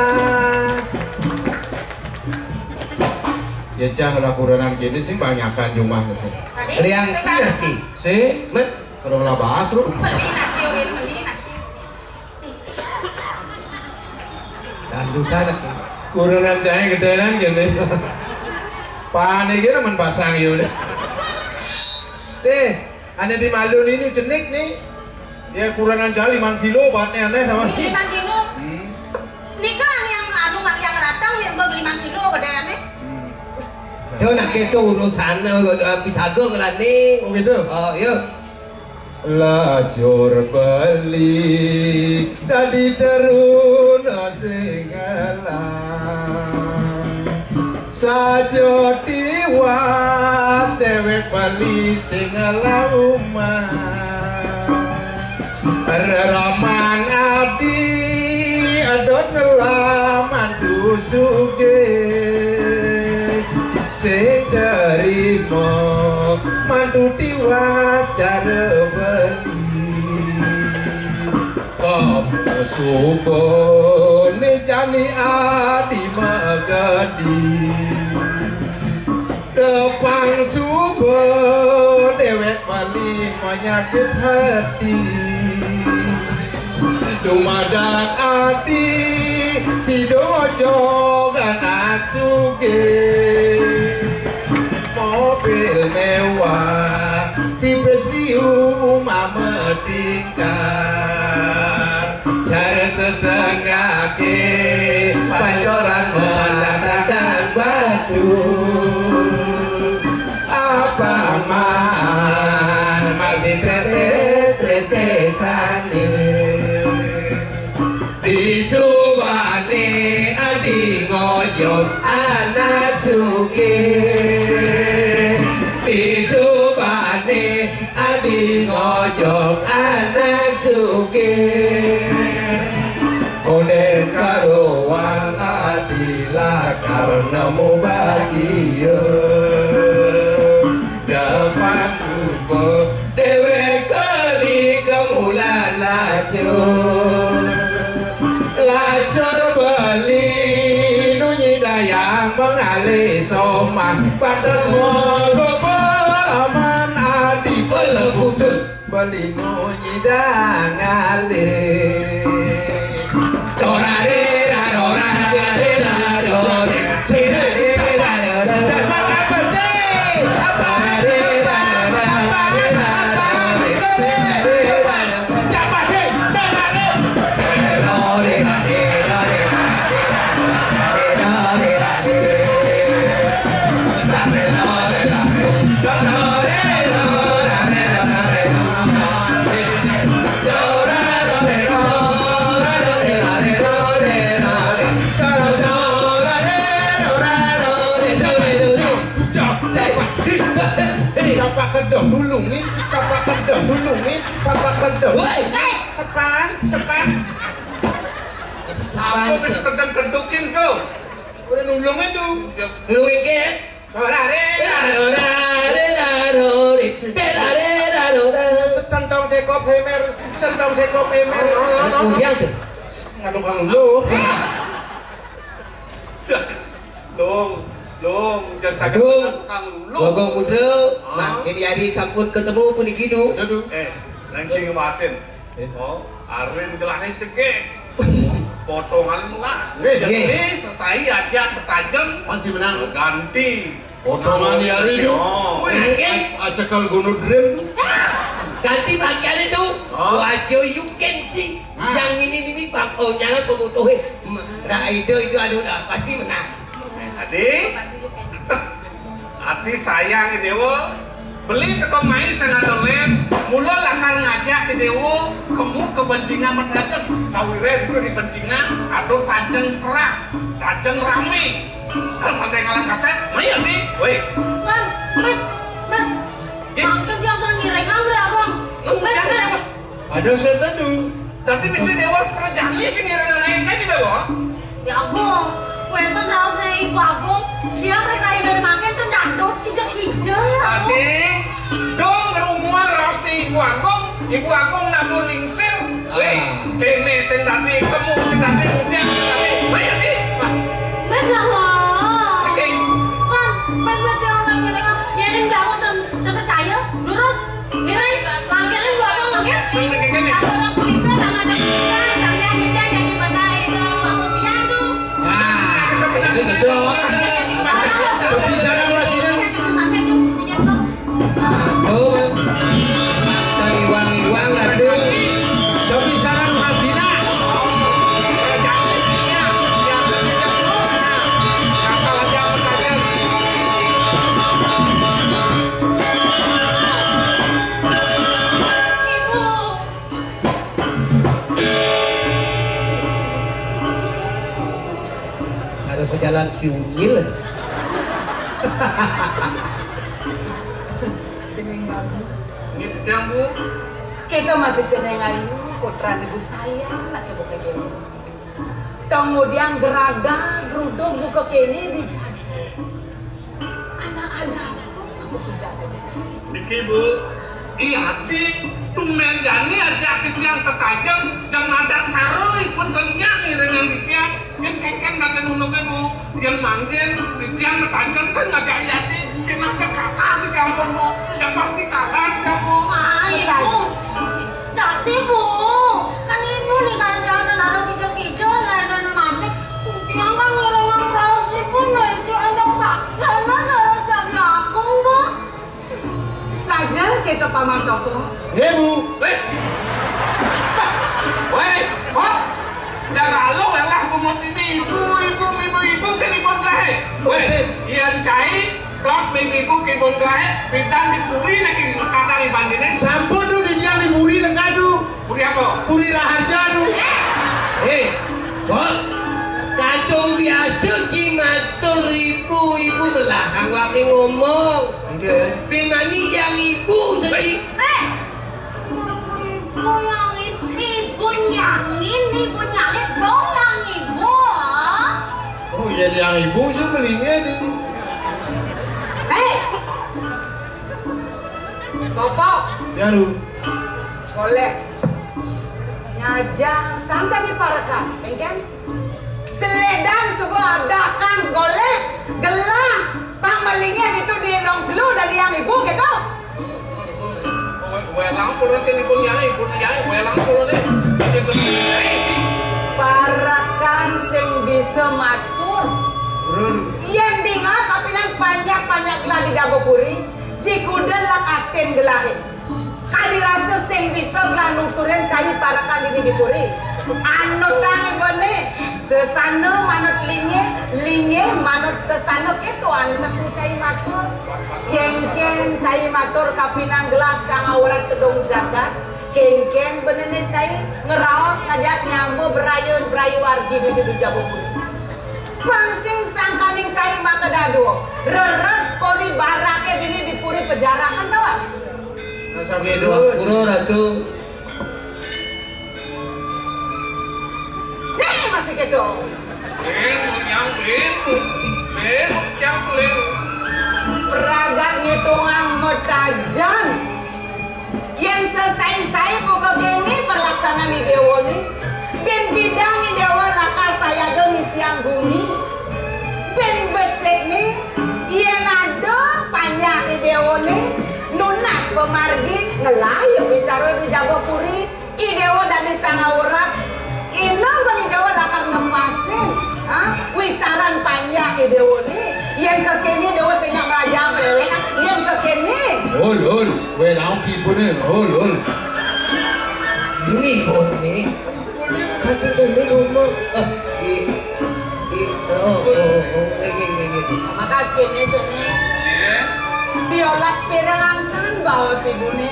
Ya cah lah kurenan gini sih banyakan jumah sih. Liang sih. Si? Men? Terus lah bahas lu. Beli nasi, Win, beli nasi. Dangdutan aku. Kurenan cahaya gedenan gini. Panik gini men pasang ya udah. Eh, ada di malu ini jenik nih. Ya kurenan cahaya lima kilo, bahannya aneh sama. Ini lima kilo. Hmm. Nika yang anu, yang ratang, yang bag lima kilo gedeannya. Hmm. Yo, nak itu urusan, eh, pisago ngelani. Oh, gitu? Oh, iya. Lajur beli dadi teruna sing ngelah. Saja tiwas dewek beli sing ngelah umah. Reraman adi adot ngelah mantu sugih. Sing terima mantu tiwas cara beli. Kamu suba ne jani adi magadi. Tepang suba dewek beli menyakit hati. Dumadak ati sidojo anak sugih. Mobil mewah, pipis liu mama tingkah. Cara sesenggake pancoran melatang batu. Apa man masih tres-tres, tres-tresane. Disubane adi ngoyong anak sugih. Disubane adi ngoyong anak sugih. Konden karuan adi lakar nemu bahagia. Dapat suba dewek beli kemulan lacur. Lacur beli nunyi dayang mengalih somah. Pantes monggo peraman adi peleputus. Beli nunyi dangalih. Woi, sepan, sepan. Aku wis kedeng-kedukin tuh. Udah nulung itu. Lu iket. Ora re, ora re, ora re. Setentong sekop hemer, setentong sekop hemer. Anak kuyang tuh. Ngadu kang lu. Dong, dong, jangan sakit Aduh. Kang Lulu. Gogong Putra, Hah? Mangkin hari sampun ketemu puniki, Du. Aduh. Eh, langsung ngemasin. Eh. Oh, arin gelahe cegek. Potongan lah. Eh, Jadi, eh. Selesai aja ketajem. Masih menang. Ganti. Potongan di hari itu. Oh. Wih, Mangkin. Acakal gunudrin. Ganti pakaian itu. Hah? Wajah you can see. Nah. Yang ini, ini, Bang, oh, jangan kebutuhin. Nah, itu, itu, aduh, udah, pasti menang. Adi, adi sayang ya Dewa. Beli teko main sing ada lem. Mula lakar ngajak ke Dewa, kemu kebencingan matajem. Sawiren itu di bencingan, ada tajeng kerak, tajeng rame. Kalau pandai ngalang kasar, main di. Woi. Bang, bang, bang. Ya. Bang, kan dia akan ngiring aku ya, Bang. Lu Bang, jangan bang. Ada setan tuh. Tapi bisa Dewa pernah jani sing ngiring anak kan tidak, Bang? Ya Agung, wenten raosnya Ibu Agung, dia mereka dari makan kan dados kijek-kijek ya Agung. Ade, dong rumah raosnya Ibu Agung, Ibu Agung namun lingsir. Weh, Ah. Kene sing tadi, kemu sing tadi, ujian sing tadi. Weh, tadi. Wah. Benar loh. Oke. Kan, kan berarti orang yang dia yang bangun dan, dan percaya, lurus. Ngiring, langkirin dua orang, nggih. Ngiring. Apa waktu itu sama ada kita, kalian bisa jadi benda itu, waktu dia tuh. Nah, itu cocok. Jadi benda. Bisa nang masih nang. Jadi pakai tuh, punya tuh. Aduh. Iwang-iwang, aduh. Tapi sana lu kasih nak. Asal aja pertanyaan. Ibu. Ada pejalan si Unyil. Jeneng bagus. Ini titiang, Bu. Kita masih jeneng ayu, putra ibu sayang, nak ibu kedua. Tong ngudiang geraga, geruduk, buka kene di jalan. Anak ada apa? Aku sujak tadi. Niki, Bu, i ati tumben jani aja titiang kekajeng, jang madak saroi pun kenyang iringan titiang. Yen kengken ngaten unuke, Bu, yen mangkin titiang kekajeng kan ngajak i ati, sing ngajak kalah titiang pun, Bu. Ya pasti kalah titiang, Bu. Ah, iya, Bu. Dadi, Bu, kan ibu nih kan jangan ada kijil-kijil, ya ada mati. Yang kan orang-orang raos ibu nah itu ada paksa, nah ada jadi agung, Bu. Saja kita Paman Toko. Nggih, Bu. Weh. Weh, Pok. Jaga lo lah bungut ini ibu, ibu, ibu, ibu, kan ibu lah. Weh, Sip. Ian cai, dok, ibu, ibu, kibun gae, bintang di puri lagi kadang ibandine. Sampun tuh di tiang di puri lekadu. Puri apa? Puri Raharja tuh. Eh, Pok. Kadung biasa ki matur ibu, ibu melahang wae ngomong. Nggih. Bimani yang ibu sedih. Eh, ibu yang ibu, ibu nyangin, ibu nyangin, dong yang ibu. Oh iya, yang ibu sih belinya di. Eh, Bapak. Ya, Ru. Boleh. Nyajang sanda diparekan, engken? Seledan suba adakan golek, gelah, pang melingeh itu di nong gelu dari yang ibu gitu. Welang pura ti nipun nyai, pun nyai, welang pura ti. Parekan sing bisa matur. Yen dinga kapinan panjak-panjak gelah di Jabopuri, cikuda lak atin gelahe. Kadi rasa sing bisa gelah nuturin cai parekan dini di puri. Anutang ibane, sesana manut lingeh, lingeh manut sesana, keto antes ni cai matur. Kengken cai matur kapinang gelah sang awrat tedung jagat. Kengken benene cai ngeraos ngajak nyama berayu-berayu wargi dini di Jabopuri. Pang sing sangkaning cai maka dadua, reret pori barake dini di puri pejarahan, tawa. Rasa bedo. Pura, Ratu. Dong. Bin, nyang bin, bin, nyang bin. Pragat ngitungang metajan. Yén sesai-sai buka kéné pelaksanaan I Déwané. Bin bidang I Déwa lakar sayaga ngisiang gumi. Bin besikné, yén ada panjak I Déwané, nunas pamargi ngelah wicara di jaba puri. I Déwa dadi sang awrat, kéné bang I Déwa lakar nepasin, ha? Wicaran panjak I Déwané, yén kekéné Déwa sing nyak mlajah mréwék, yén kekéné. Ul, ul, wé lauk ibuné, ul, ul. Ini ibuné. Kaki ini rumah. Eh, i, i, oh, oh, oh, ini, ini, ini. Makas kéné, Cené. Diolas piring angsan baos ibuné.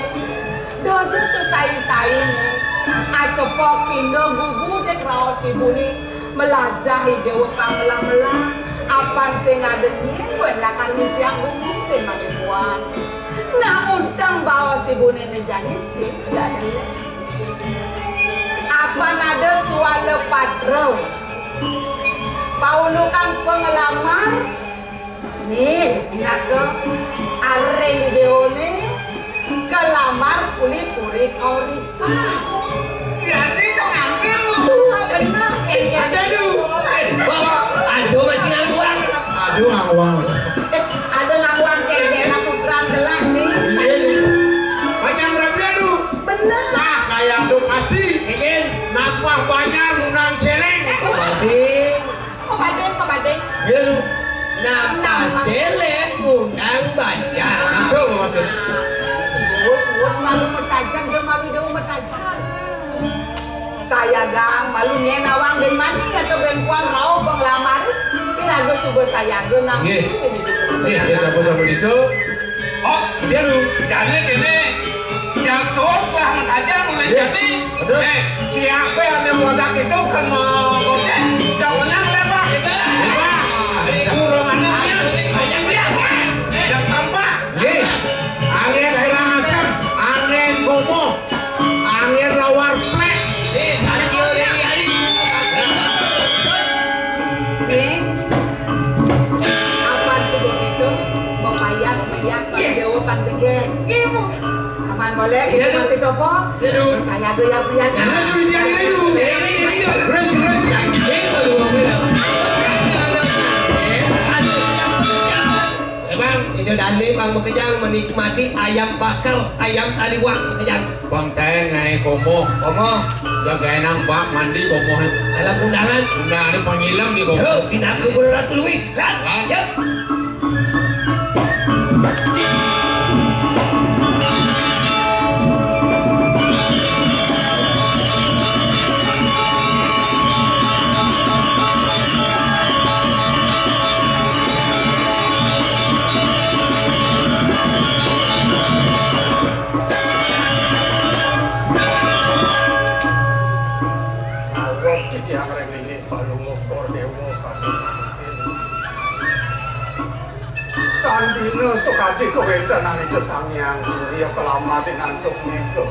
Dojo sesai-sainé, acepok pindo gugu dek raos ibuné, melajah I Déwa pang melah-melah, apan sing ada nyén buin lakar ngisiang gugu bin mati puan. Nah, unteng baos ibuné né jani sing dadi. Apan ada suala patra, paundukan panglamar, Nih, pinaka areng I Déwané, kalamar uli puri kauripah. Berarti to ngantil lu. Wah, bener, kayaknya. Ada lu. Eh, Bang, aduh, masih ngangguang. Aduh, ngangguang. Eh, ada ngangguang, kayaknya anak putran gelah nih. Iya. Macam berapa lu? Bener. Ah, kayak tuh pasti. Kayaknya. Napah banyak, undang celeng. Pasti. Kok badé, kok badé? Iya, lu. Napa céléng ngundang banjar? Nah, tuh maksudnya. Bos, buat malu metajan, dia malu jauh metajan. Saya dang malu nyén awang deng mani atau ben puan rauh penglamaris, iraga suba sayaga nang. Nggih. Ini gitu. Nggih, nggih, sampun-sampun itu. Oh, dia lu. Jane kene, jaksut lah mengkaja mulai. Iya. Jadi, betul. Eh, siapa yang ada modal itu kan mau goceng? Jawanya lebar. Lebar. Kurang anak. Banyak dia. Yang tampak. Nggih. Angin air asam, angin kumuh, angin lawar plek. Nggih, tadi dia dari hari. Nggih. Apan suba kéto, mapayas-mayas, Pak Jawa, Pak Jegég. Iya, Bu. Apan boleh, iya, kita Bu. Masih topo? Iya, Bu. Saya tuh yang punya. Iya, Bu. Iya, Bu. Iya, Bu. Iya, Bu. Iya, Bu. Eh, Bang, ini dandi, Bang, makejang menikmati ayam bakar, ayam taliwang, makejang. Bang, teh, ngai komo. Komo. Jaga enang, Bang, mandi komo. Dalam undangan. Undangan ini pangilang di komo. Tuh, pinaka bola ratu lui. Lan, lan. Ya. Awak titiang ring ini Palungguh Kordéwa kami. Tan dina sakadi kawéntenan Ida Sang Hyang Surya kalamar ing antuk nika.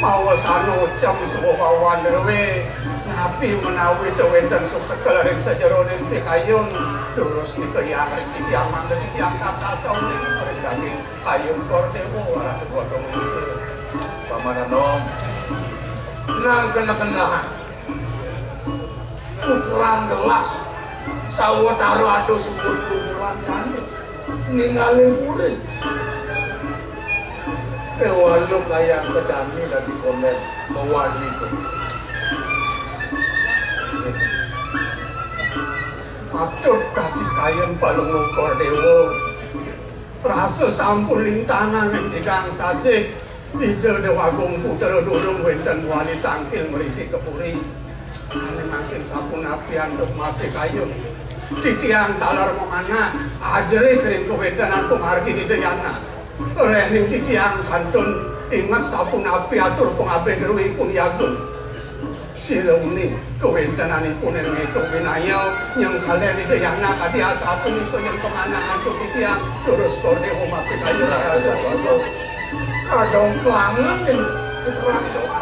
Mawasana ucem sawawawan druwé, napi menawi ta wénten suksekel ring sajeroning pikayun, durus nika hyang ring titiang mangda titiang tatas sauning ring daging kayun Kordéwa, Ratu Godong Lungsir. Paman Anom, nang kena-kenaan. Putrang gelas, sawetara ada sebut kumpulan jani, ningalin puri. Kéwala kayang kejani dadi kondén, mawani ku. Patut kati kayun Palungguh Kordéwa. Rasa sampun lintangan ing tigang sasih, Ida Déwagung Putra durung wénten wali tangkil mriki ka puri. Sané mangkin sapunapi antuk mapikayun. Titiang taler manganah, ajerih ring kawéntenan pamargin Ida Yana. Réhning titiang kantun inget sapunapi atur pangabih druwipun Yagung. Sira uning kawéntenanipun ing méga winaya nyengkalén Ida Yana kadi asapunika yén pamanahan antuk titiang durus Kordéwa mapikayun. Kadong klangen ing putrang doa.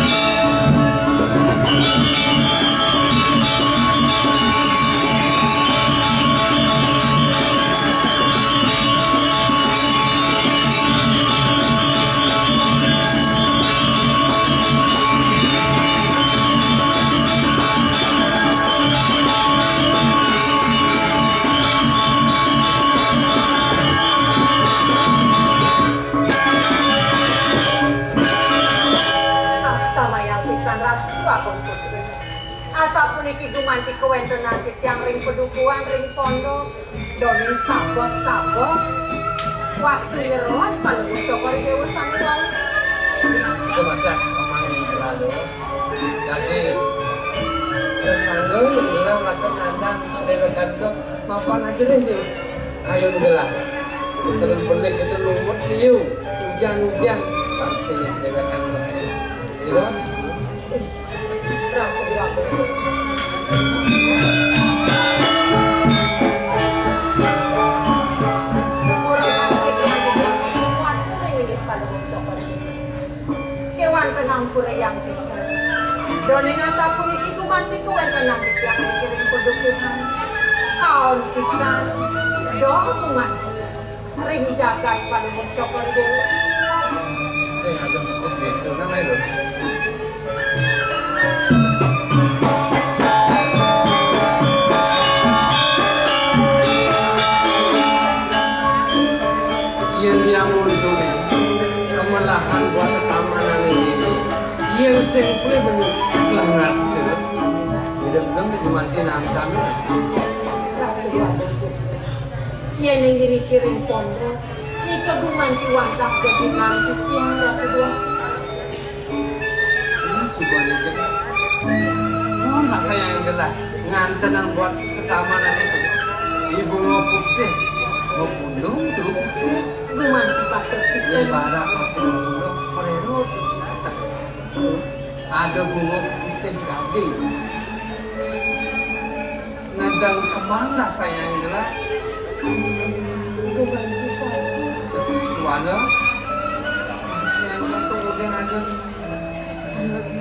Ah, samayang pisan Ratu Agung Putri. Asapuniki gumanti kawéntenan titiang ring padukuhan ring pondok. Dongéng sabot-sabot. Wastu nyeroan Palungguh Cokor I Déwa sané wau. Itu masih aksama minggu lalu. Jadi, terus anu, minggu lalu nandang, déwékan itu mapan aja deh, nih. Ayo, udah lah. Terus belik itu lumut liu, hujan-hujan, pasti déwékan itu aja. Iya. Kéwanten ampura yang pisan. Dongéng asapuniki gumanti kawéntenan titiang ring padukuhan. Kaon pisan. Dong gumanti. Ring jagat Palungguh Cokor Déwa. Sing ada buku gitu, kan, ayo. Yén yang untung, kemelahan buat keamanan ini. Yén simply bener, langat, gitu. Hidup dong di kematian antam. Yén ing iriki ring pondok, nika gumanti wantah gedinan titiang Ratu Déwa. Ini suba nika. Oh, rasa yang gelah ngantenan buat ketamanan itu. Ibu lo putih, mau pundung tuh putih. Gumanti patut pisan. Ibarat masih mau pundung, pererut. Ada bunga putih gading. Ngadang kemana sayang gelah? Bukan kita. Mana? Sayang itu udah ada. Lagi.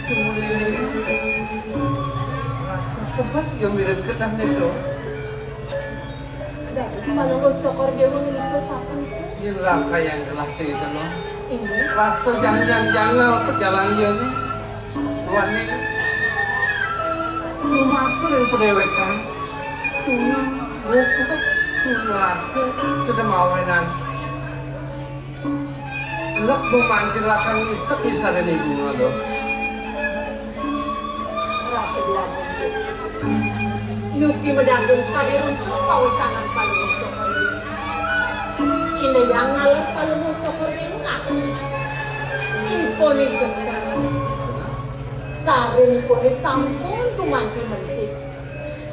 Tunggu lele. Rasa sebet ya mirip kedah nih, Bro. Dados Palungguh Cokor Déwa menika sapunika. Yén rasa yang jelas itu, no. Inggih. Rasa jangan-jangan perjalanan iya nih. Tuan nih. Rumasa yang pedéwékan. Tuna, buku, tuna, tuna mawenan. Lek gumanti lakar ngisep isané ibu ngado. Ratu Déwa Muncul. Yugi medangdung sakadi runtung pawécanan Palungguh Cokor Déwa. Indayang ngalih Palungguh Cokor Déwa ngaku. Ipuné sekar. Sareng ipuné sampun gumanti mentik.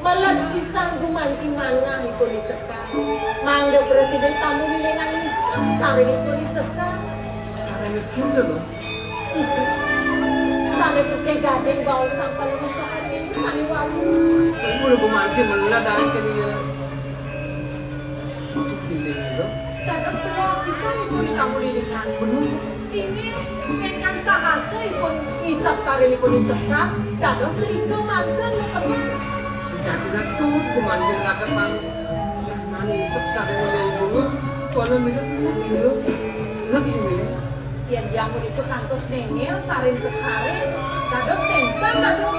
Meled pisan gumanti manah ipuné sekar. Mangda prasida tambu lilingan ngisep sareng ipuné sekar. Sekarang itu loh. Sané putih gading baos sampun rusak sané wau. Mula gumanti meled arep ka dia. Untuk lilingan loh. Dados telah pisan ipuné tambu lilingan. Bener. Inggih, ingkang sahasa ipun ngisep sareng ipun ngisep, dados nika mangkin nekepin. Sujati tuh gumanti raket pang ngisep sareng ibu. Kono mirip lagi lo. Lagi ini. Yén yang menika kantos nengil sareng sekar, dados ténten dados.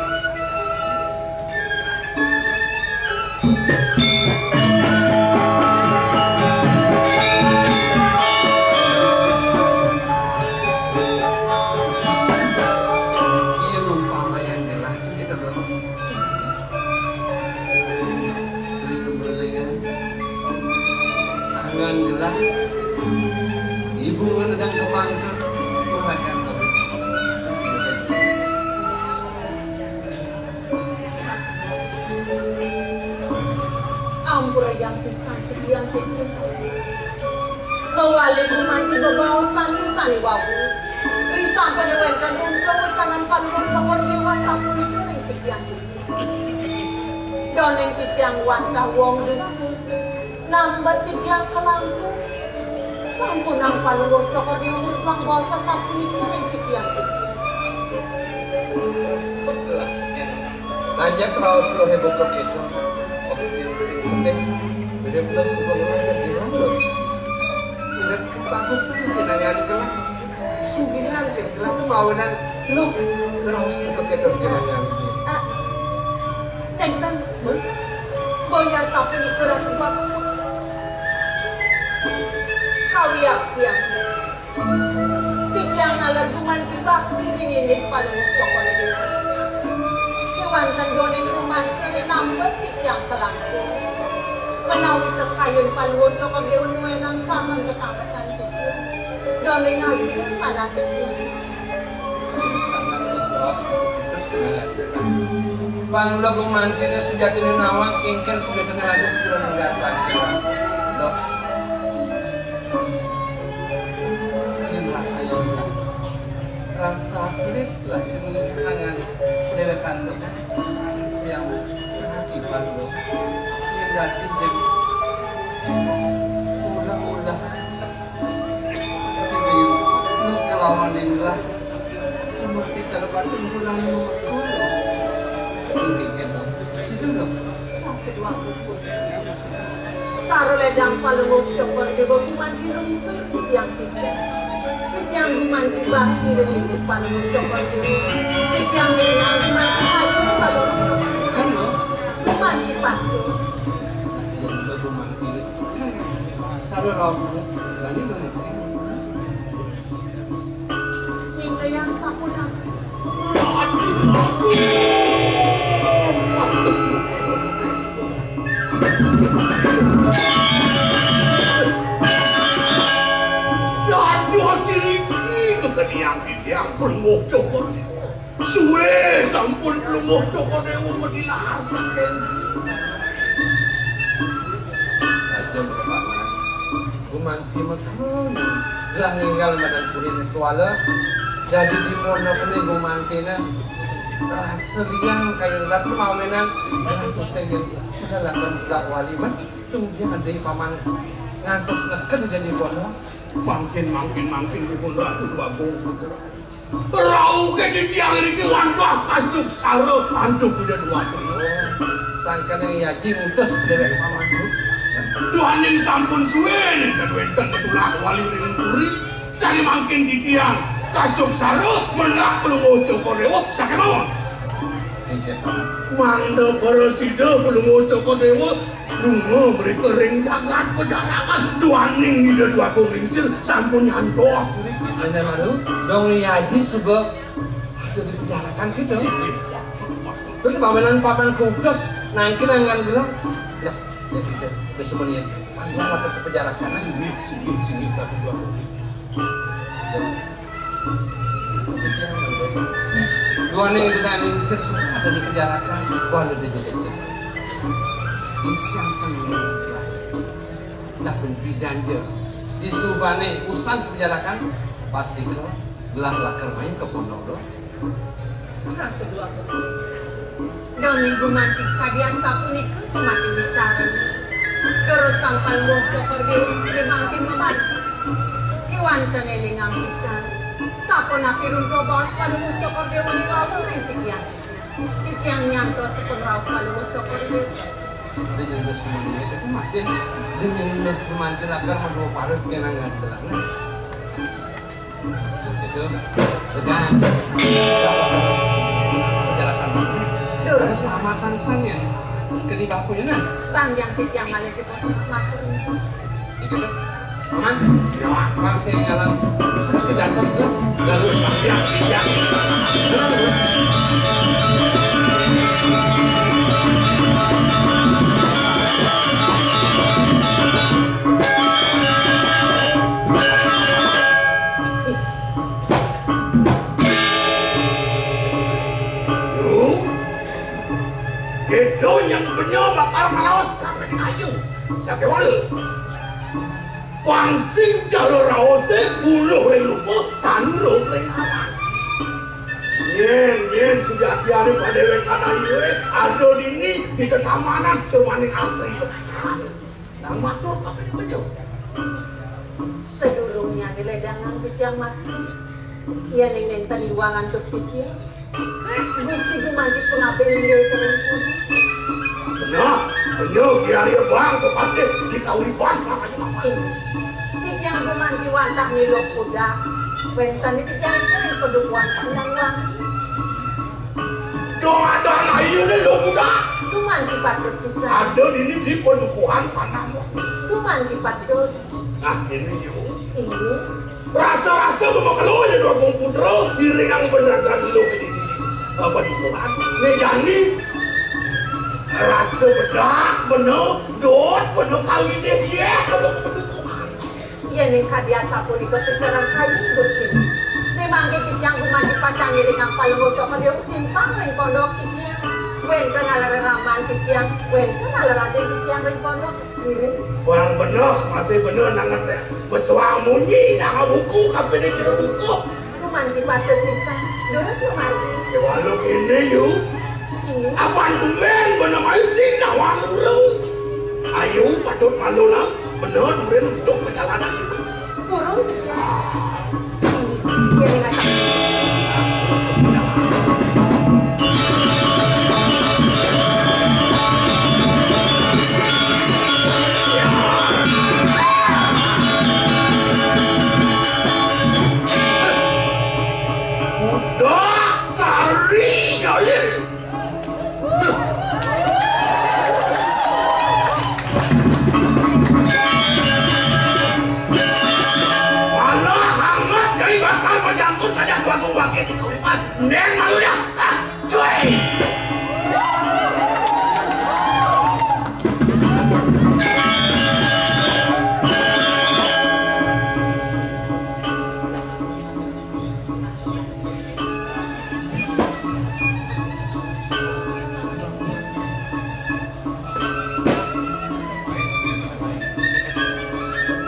Mawali gumanti bebaosan sané wau. Risampun wénten ungkur wecanan Palungguh Cokor Déwa sapunika ring sikian titiang. Doning titiang wantah wong dusun, nambet titiang kalangkung. Sampunang Palungguh Cokor Déwa mangbaosan sapunika ring sikian titiang. Sebelah. Ajak raos luh buka kéto. Oké, sing penting, urip luh suba ngelah dadi lantur. Urip bagus sing kinangan gelah. Sugihan ké gelah mawinan luh raos buka kéto kinangan. Ah, nénten, boya sapunika Ratu Bagus. Kawiaktian. Titiang naler gumanti bakti ring linggih Palungguh Cokor Déwa. Kéwanten doning rumasa ring nambet titiang kalangkung. Menawi tekayun Palungguh Cokor Déwa nuénang sareng tetambetan titiang. Doning ajih manah titiang. Pang lo gumantiné sujatiné nawang, kénkén sujatiné ada segera menggantikan. Loh. Yen rasa ya bilang. Rasa asli lah sing kangen déwékan lo kan. Rasa yang hati baru. Yen dadi yang ulah-ulah. Sing nu kelawan inilah. Seperti cara batin bulan mengukul. Mungkin kita. Situ loh. Sarulédang Palungguh Cokor Déwa gumanti lungsur titiang pisan. Titiang gumanti bakti ring linggih Palungguh Cokor Déwa. Titiang ngiringang gumanti ayun Palungguh Cokor Déwa. Kan lo? Gumanti patuh. Nah, yang lo gumanti lungsur kan. Saru raos, berani lo ngerti. Nindayang sapunapi? Dados iriki kekenian titiang Palungguh Cokor Déwa. Suwé sampun Palungguh Cokor Déwa madilah. Saja, Bapak. Gumanti makaon. Gelah ninggal madan suhin kuala. Jadi di pondok ini gumantiné rasa liang kayun ratu mawinan gelah tusing yen sudah lakon tulak wali mah. Tunggian adi paman ngantos neked di pondok. Mangkin, mangkin, mangkin di pondok aku dua gong putra. Rauh ké titiang ngriki wantah kasuksara antuk Ida Dwagung. Sangkaning yaji ngutus déwék paman. Duaning sampun suwé nénten wénten petulak wali ring puri. Sané mangkin titiang kasuksara mendak Palungguh Cokor Déwa sakémawon. Mangda prasida Palungguh Cokor Déwa lunga mrika ring jagat Pajarakan duaning Ida Dwagung Lingsir sampun nyantos irika. Anda malu, dong ni aji suba ada di Pajarakan kita. Terus pamenan papan kutus nangkin angan gelah. Nah, ya kita besok ni ya. Selamat ke Pajarakan. Sini, sini, sini, Prabu Dwagung Lingsir. Duaning Ida Lingsir suba ada di Pajarakan, wala di Jegejeg. Isang seni. Nah, ben pijanja. Disubané usan Pajarakan, pasti gelah lakar main ke pondok lo. Nah, kedua kedua. Dong minggu mantik kadi asapunika kemati bicara. Terus sang Palungguh Cokor Déwa mangkin memantik. Kéwanten élingang pisan. Sapunapi runtuh baos Palungguh Cokor Déwa nilalu ring sikian. Titiang nyantos sepun rauh Palungguh Cokor Déwa. Dia jadi semuanya itu masih dia ngirim memantik lakar madua parut kenangan telah. Gitu. Tegang. Bicarakan. Ada selamatan sang yang kedi bapu ya nah. Bang yang titiang malih dipun matur. Gitu. Aman. Masih dalam. Sudah kejantos sudah. Lalu ya, ya. Yo, kita yang punya bakal ngelawas kami kayu. Sakéwala. Pang sing cara raosé, uluh ring lupa, tan uruh ring awan. Nyén, nyén sujatiané padéwékan ayuné, ada dini di tetamanan tur maning asri pesan. Nah, matur kapining bejo. Sadurungnyané ledangan titiang mati. Yéning nénten iwang antuk titiang, Gusti gumanti pangabih inggih ring puri. Nah, bener, biar ya bang, kok patih di kauripan, makanya ngapain? Inggih. Titiang gumanti wantah milu kuda. Wénten titiang ring padukuhan Pandang Wangi. Dong ada anak iya nih, lo kuda. Gumanti patut pisan. Ada dini di padukuhan Pandang Wangi. Gumanti patut. Nah, ini yuk. Inggih. Rasa-rasa bemakelo aja Dwagung Putra, iringang bener kan lo gini-gini. Apa dukungan? Né jani rasa bedak, bener, dot, bener kali deh, iya, kamu kebedukuhan. Iya, ning kadi asapunika pisanan kayun, Gusti. Né mangke titiang gumanti pacang ngiringang palengguh cokor dia simpang ring pondok titiang. Wénten alara raman titiang, wénten alara adin titiang ring pondok. Bang bener, masih bener nang ngetek. Besuang munyi nang buku, kapining jero buku. Gumanti patut pisan. Durus lumargi. Ya, walau ini, yu. Ini. Apan tumbén bener maisi nawang urung. Ayu patut malu nang bener durin untuk perjalanan. Burung titiang. Udah sari kali. Malah hangat dari bakal pejangkut kajak Dwagung Wangi di kauripan. Nén malu dah. Ah, cuy.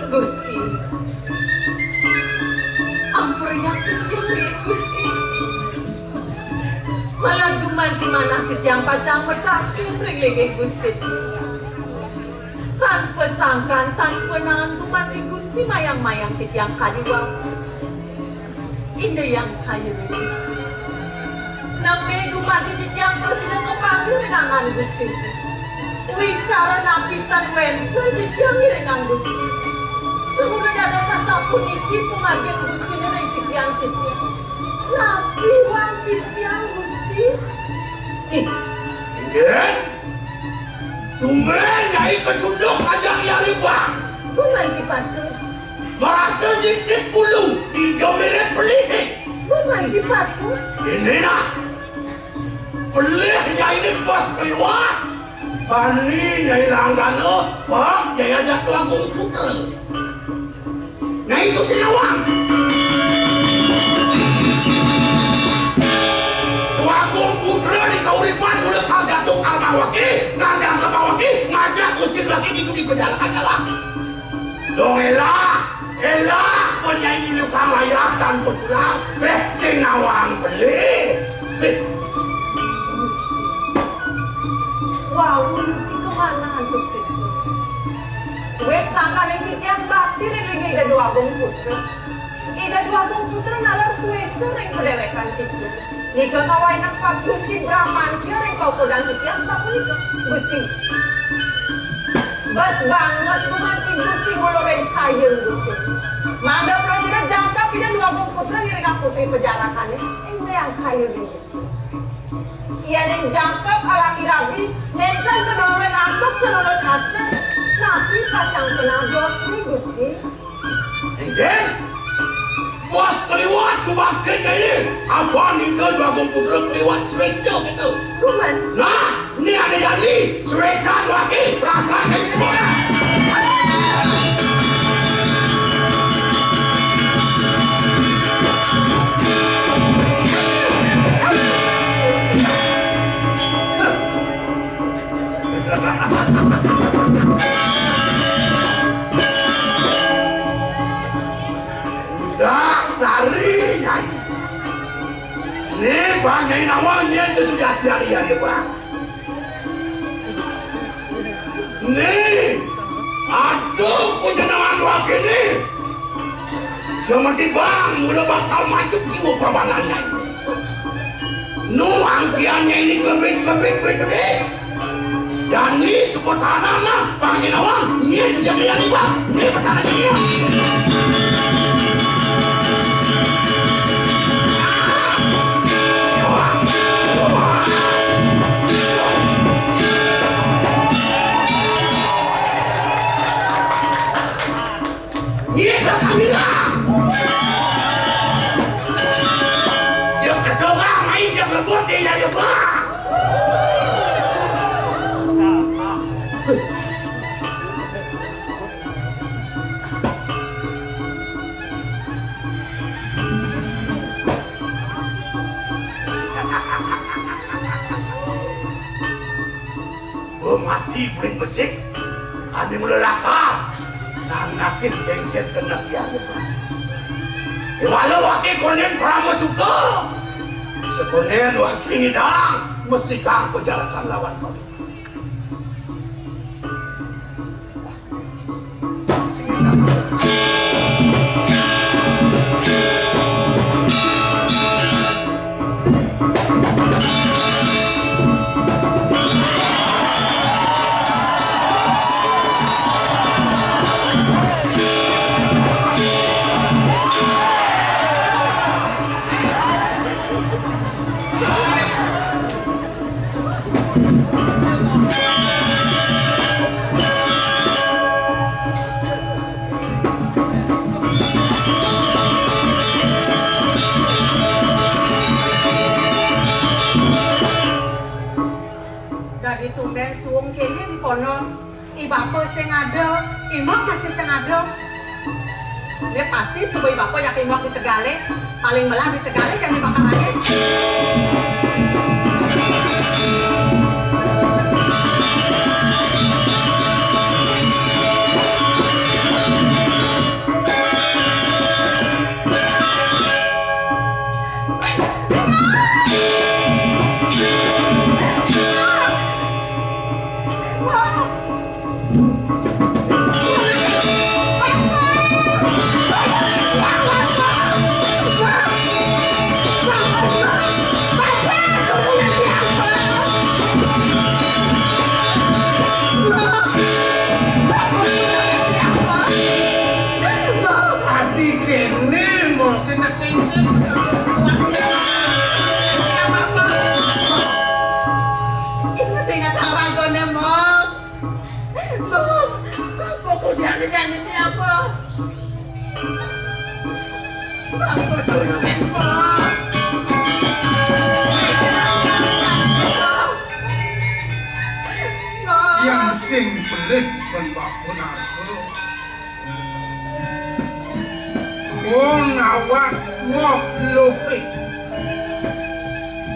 Gusti, ampura titiang ring Gusti. Malah duman di manah titiang pacang mataken ring linggih Gusti. Tanpa sangkan, tanpa naen duman ring Gusti mayang-mayang titiang kadi wau. Inggih Hyang Kayun Gusti. Napi gumanti titiang prasida kapanggih ring anggan Gusti. Wicara napi tan wénten titiang ngiringang Gusti. Dumun dados sasapuniki pamargin Gustiné ring sikian titiang. Napi wau titiang Gusti? Ih. Inggih. Tumbén Nyai kacunduk ajak Hyang Ribang. Gumanti patut. Marasa nyingsing bulu, ijo mirib pelihé. Gumanti patut. Ini nah. Pelih Nyainé bos kaliwat. Bani Nyai langgana, pek Nyai ajak Dwagung Putra. Nah, itu si nawang. Dwagung Putra di kauripan mula kal jatuh kal mawaki, kal jatuh mawaki, ngajak Gusti Dwagung itu di perjalanan dalam. Dong elah, elah, pun Nyai ngilu kang layah tan petulang, béh, sing nawang beli. Béh. Wau, nuju ka mana antuk titiang? Wit sangkaning titiang bakti ring linggih Ida Dwagung Putra. Ida Dwagung Putra nalar suéca ring padéwékan titiang. Nika kawéntenan Gusti Bramantya ring paukudan titiang sapunika. Gusti. Bes banget gumanti Gusti ngulurin kayun Gusti. Mangda prasida jangkep Ida Dwagung Putra ngiringang putri pajarakané. Ing ring kayun Gusti. Yéning jangkep alang irabi, nénten kadolén antuk salulun asih, napi pacang kena dos ri Gusti? Inggih. Bos kaliwat subakin ini, apa nida Dwagung Putra kaliwat suéca gitu? Kuman. Nah, ini ada jadi suéca lagi, rasanya. Bang, nyai nawang nyén ka sujati ari ari, Bang. Né, aduh, puja nawang waké né. Semedi Bang, mula bakal macet jiwa perbanan nyai. Nu angkian nyai né kelebit-kelebit kuwi gedé. Dani suku tanah nah, Bang nyai nawang, nyén sujati ari, Bang. Nyai petana nyai. Nyai dah samira. Dia kecoba main dia ngebut dia ya, Bang. Bemati buin besik, ané mula lakar, nanakin kéngkén keneh iya. Iwala waké kondén pramasuka, sekondén waké ngidang mesikang pajarakan lawan kau. Dadi tumbén suung kéné di kono. I bapa sing ada, i mak masih sing ada. Né pasti suba i bapa jak i mak di tegalé, paling melah di tegalé jani bakal lagi. Adi kéné mau kena kengkes. Ingat-ingat haragoné, Mok. Mok, Mok, udah kejadian ini apa? Mok, tulungin, Mok. Mok. Yang sing pelih ban bapa narka. Mun awak ngok luhé.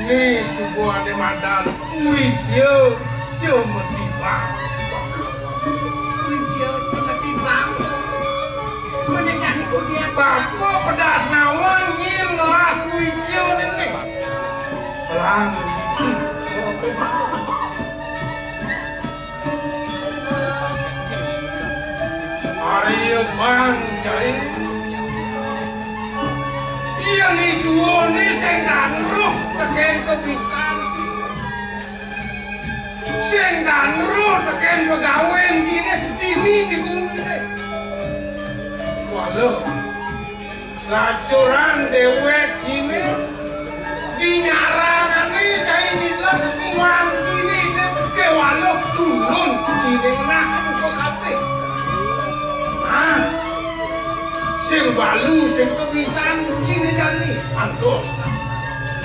Né suba ané madan wisia ja matibang. Wisia ja matibang. Meningani kudian. Bapa pedas nawang nyén ngelah wisia néné. Pelan bisi. Arya Bang Jai. Yén iduné sing dadi roh tekén kebisan. Sing dadi roh tekén pegawén dini, dini di guminé. Waluh. Lacuran déwék ciné, dinyarangané cai nyilem muan ciné, kéwala tulun ciné ngenah muka kabéh. Nah, sing balu sing kebisan ciné jani, antos.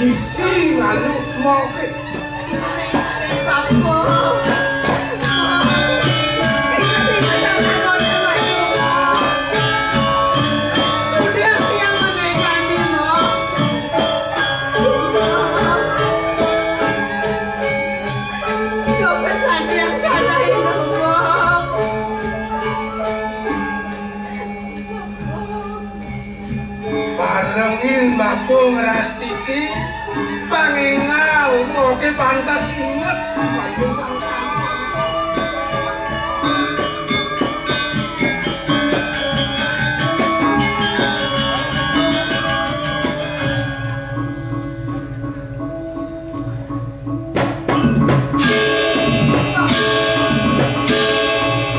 Gisi ngalu moké. Barengin bapa ngrastiti, pang Énggal, moké pantes inget.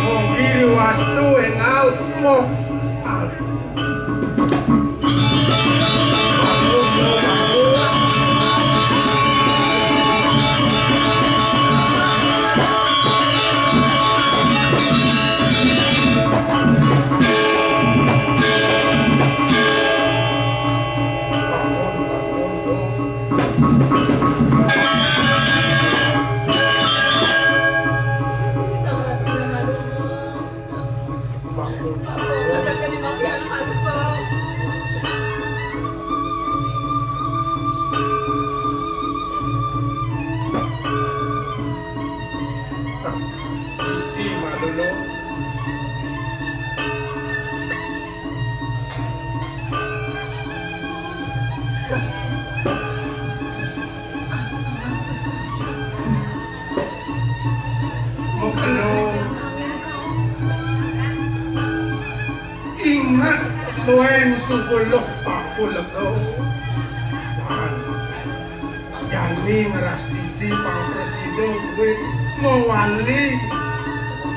Mogi riwastu énggal, moh. Mengkeno. Inget, Tuan, suba luh pakulega. Lan jani ngrastiti pangprasida kuwi mawali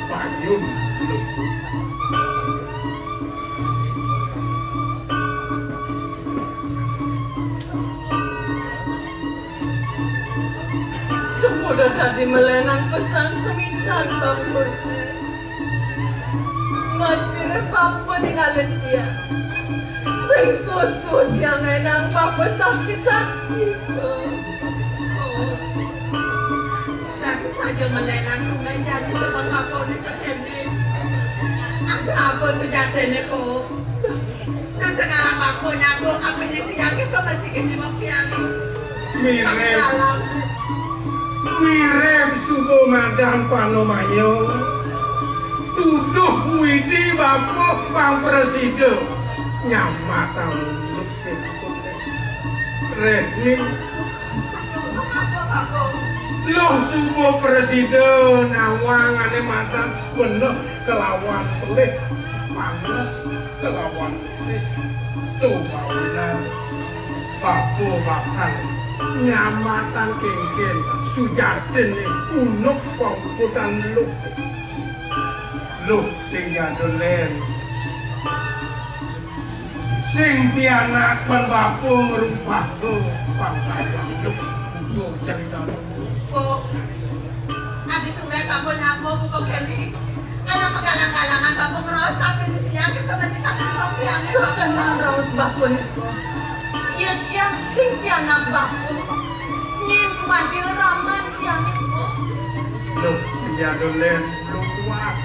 payun luh. Cempada dadi melenan pesan semitan bapa. Matine bapa ningalin tiang. Sing suud-suud tiang ngenang bapa sakit hati. Tapi saja melenan tumbén jani sebeng bapa nika kene. Ada apa sejatine, Ko? Nang dengarang bapa nyago kapining tiang kita masih kene mau piang. Mirip. Dalam. Mirip suba madan panamaya. Tuduh Widi bapa pangprasida. Nyamatang. Rehni. Luh suba prasida nawang ane madan beneh kelawan pelih, panes kelawan pelih. Tuh, mawinan bapa bakal nyamatang kengken sujatine unuk pangkutan luh. Luh sing jadul len. Sing pianak ban bapa ngrubah ke pangkayang. Buka cerita. Kok, adi tumbén bapa nyapa buka kene. Kaya pegalang-galangan bapa ngeros tapi dia kita masih kaki yang. Sekenal raos bapa niku. Iya tiang sing pianak bapa. Nyin kumantil raman tiang niku. Loh, sing jadul len. Luwat.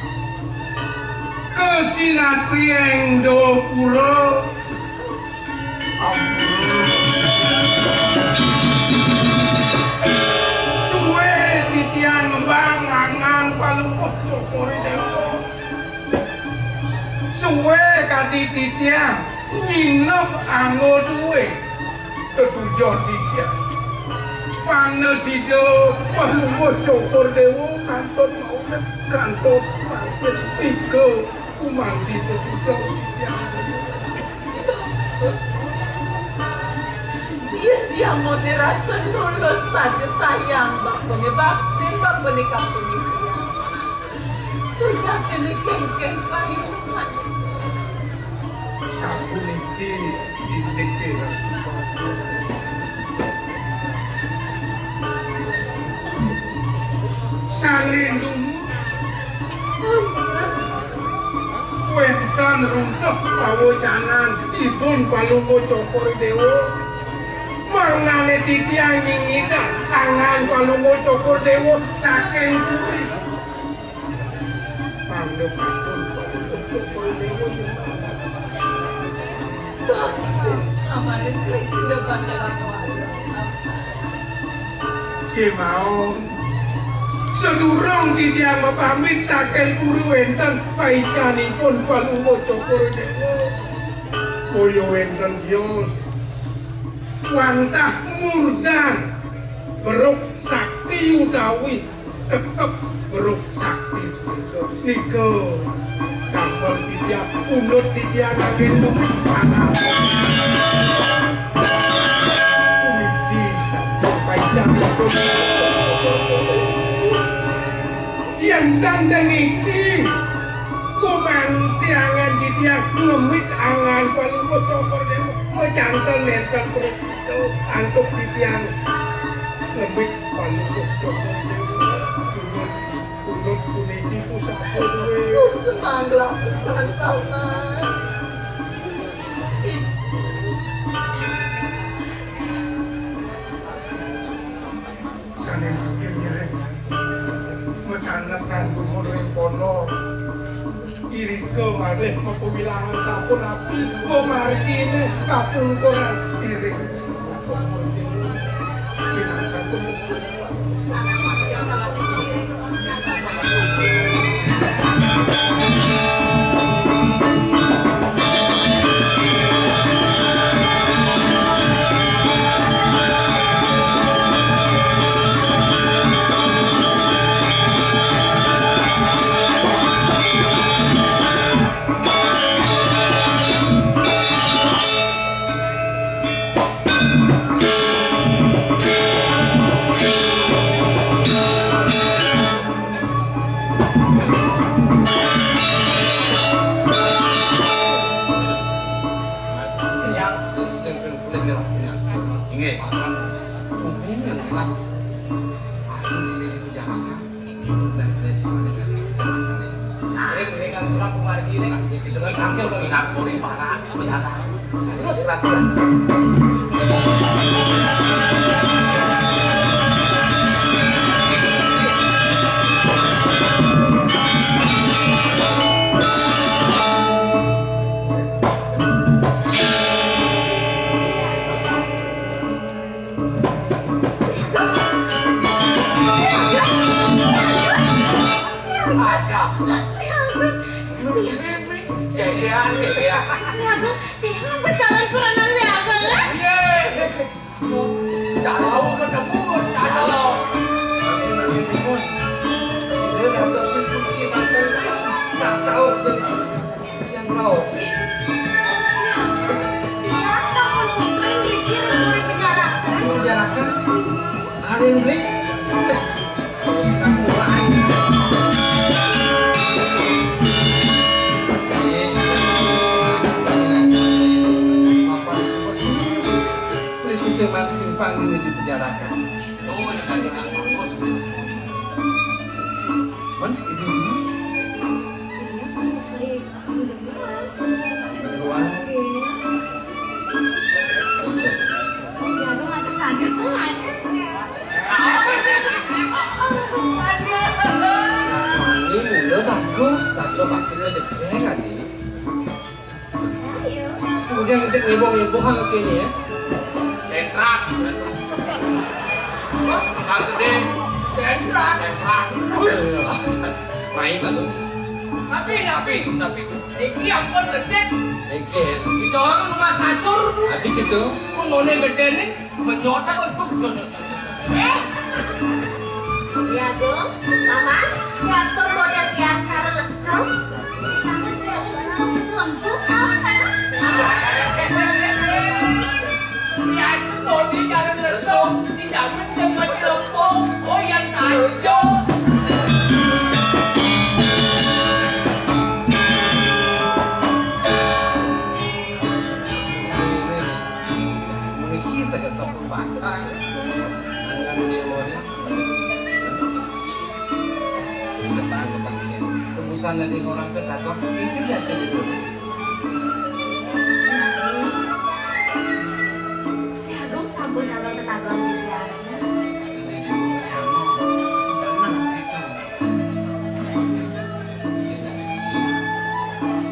Kasinatrieng dapura. Ampura. Suwe titiang ngembang angan Palungguh Cokor I Dewa. Suwe kadi titiang nginep anggo duwe. Tetujon titiang. Panesida Palungguh Cokor Dewa kantun maulid, kantun mangkin tiga umandi tetujon titiang. Yen dia mode rasa nulus saja sayang, bapane baktin, bapane kampuni. Sujatine kengken payungan. Sapuniki dititih Ratu Bapa. Sane dumun wenten runtuh pawecanan ipun Palungguh Cokor I Dewa. Mangdane titiang nyingidang angan Palungguh Cokor Dewa saking puri. Pangdepipun Palungguh Cokor Dewa. Amane sing sida bakal. Kemawon, sadurung titiang mapamit saking puri wenten paicanipun Palungguh Cokor Dewa. Kaya wenten tios wantah murdan Beruk sakti utawi tetep beruk sakti. Nika kapal titiang, pundut titiang anggen tumrap panah. Puniki sampun panjang ipun. Yen tandang iki, kumanti angan titiang ngemit angan Palungguh Cokor Dewa, majanten nenten prasida antuk titiang ngemit Palungguh Cokor Dewa. Pundut, pundut puniki pusaka duwe. Sumangga pisan, Paman. Sanes ngiring. Mesanekan dumun ring pondok. Irika malih mapawilangan sampun api, pamargine kapungkuran iring. Pinasantun. Inggih. Aku dililit penjara. Inggih, sedang saya semuanya penjara. Inggih, inggih, kan surat kumargi ini kan. Itu kan sambil menginap, kuring, para penjara. Nah, terus, terus, terus. Ada. Iya, iya, iya. Iya, Gung. Teh, apa jalan kuranang nih, Gung, eh? Iya. Kalau ketemu, kalau. Aku lagi bingung. Dia datang sini, kita tak tahu. Yang raos. Iya, sampun putri niki ring penjarakan. Penjarakan? Ada yang beli? Terus kamu lain. Papan suka sini. Terus saya simpang ini di penjarakan. Oh, ya, tadi nang bagus. Pun, itu ini. Ini aku beri. Pinjemuan. Pinjemuan. Iya. Iya, aku nggak kesana, sengaja. Ini mula bagus, tapi lo pasti ngedek kan nih. Ayo. Kemudian ngedek ngeboh-ngeboh sama kini ya. Sentrak. Maksudnya sentrak. Sentrak. Main lalu. Tapi, tapi, tapi. Iki ampun becik. Iki. Didorong rumah kasur. Tadi gitu. Ngone gedene menyota kok buk. Eh. Ya, Gung. Paman, ya, Gung, model tiang cara lesem. Sampai tidak ada cukup celempuk, apa? Ya, itu bodi cara lesem. Dijamin sama celempuk. Oh, yang saja. Mungkin saya sampun baca. Dengan dia, ya. Di depan, depan dia. Tebusan dari orang ke takut, pikir dia ke dia. Ya, Gung sampun calon tetangga Widya. Sebenarnya itu.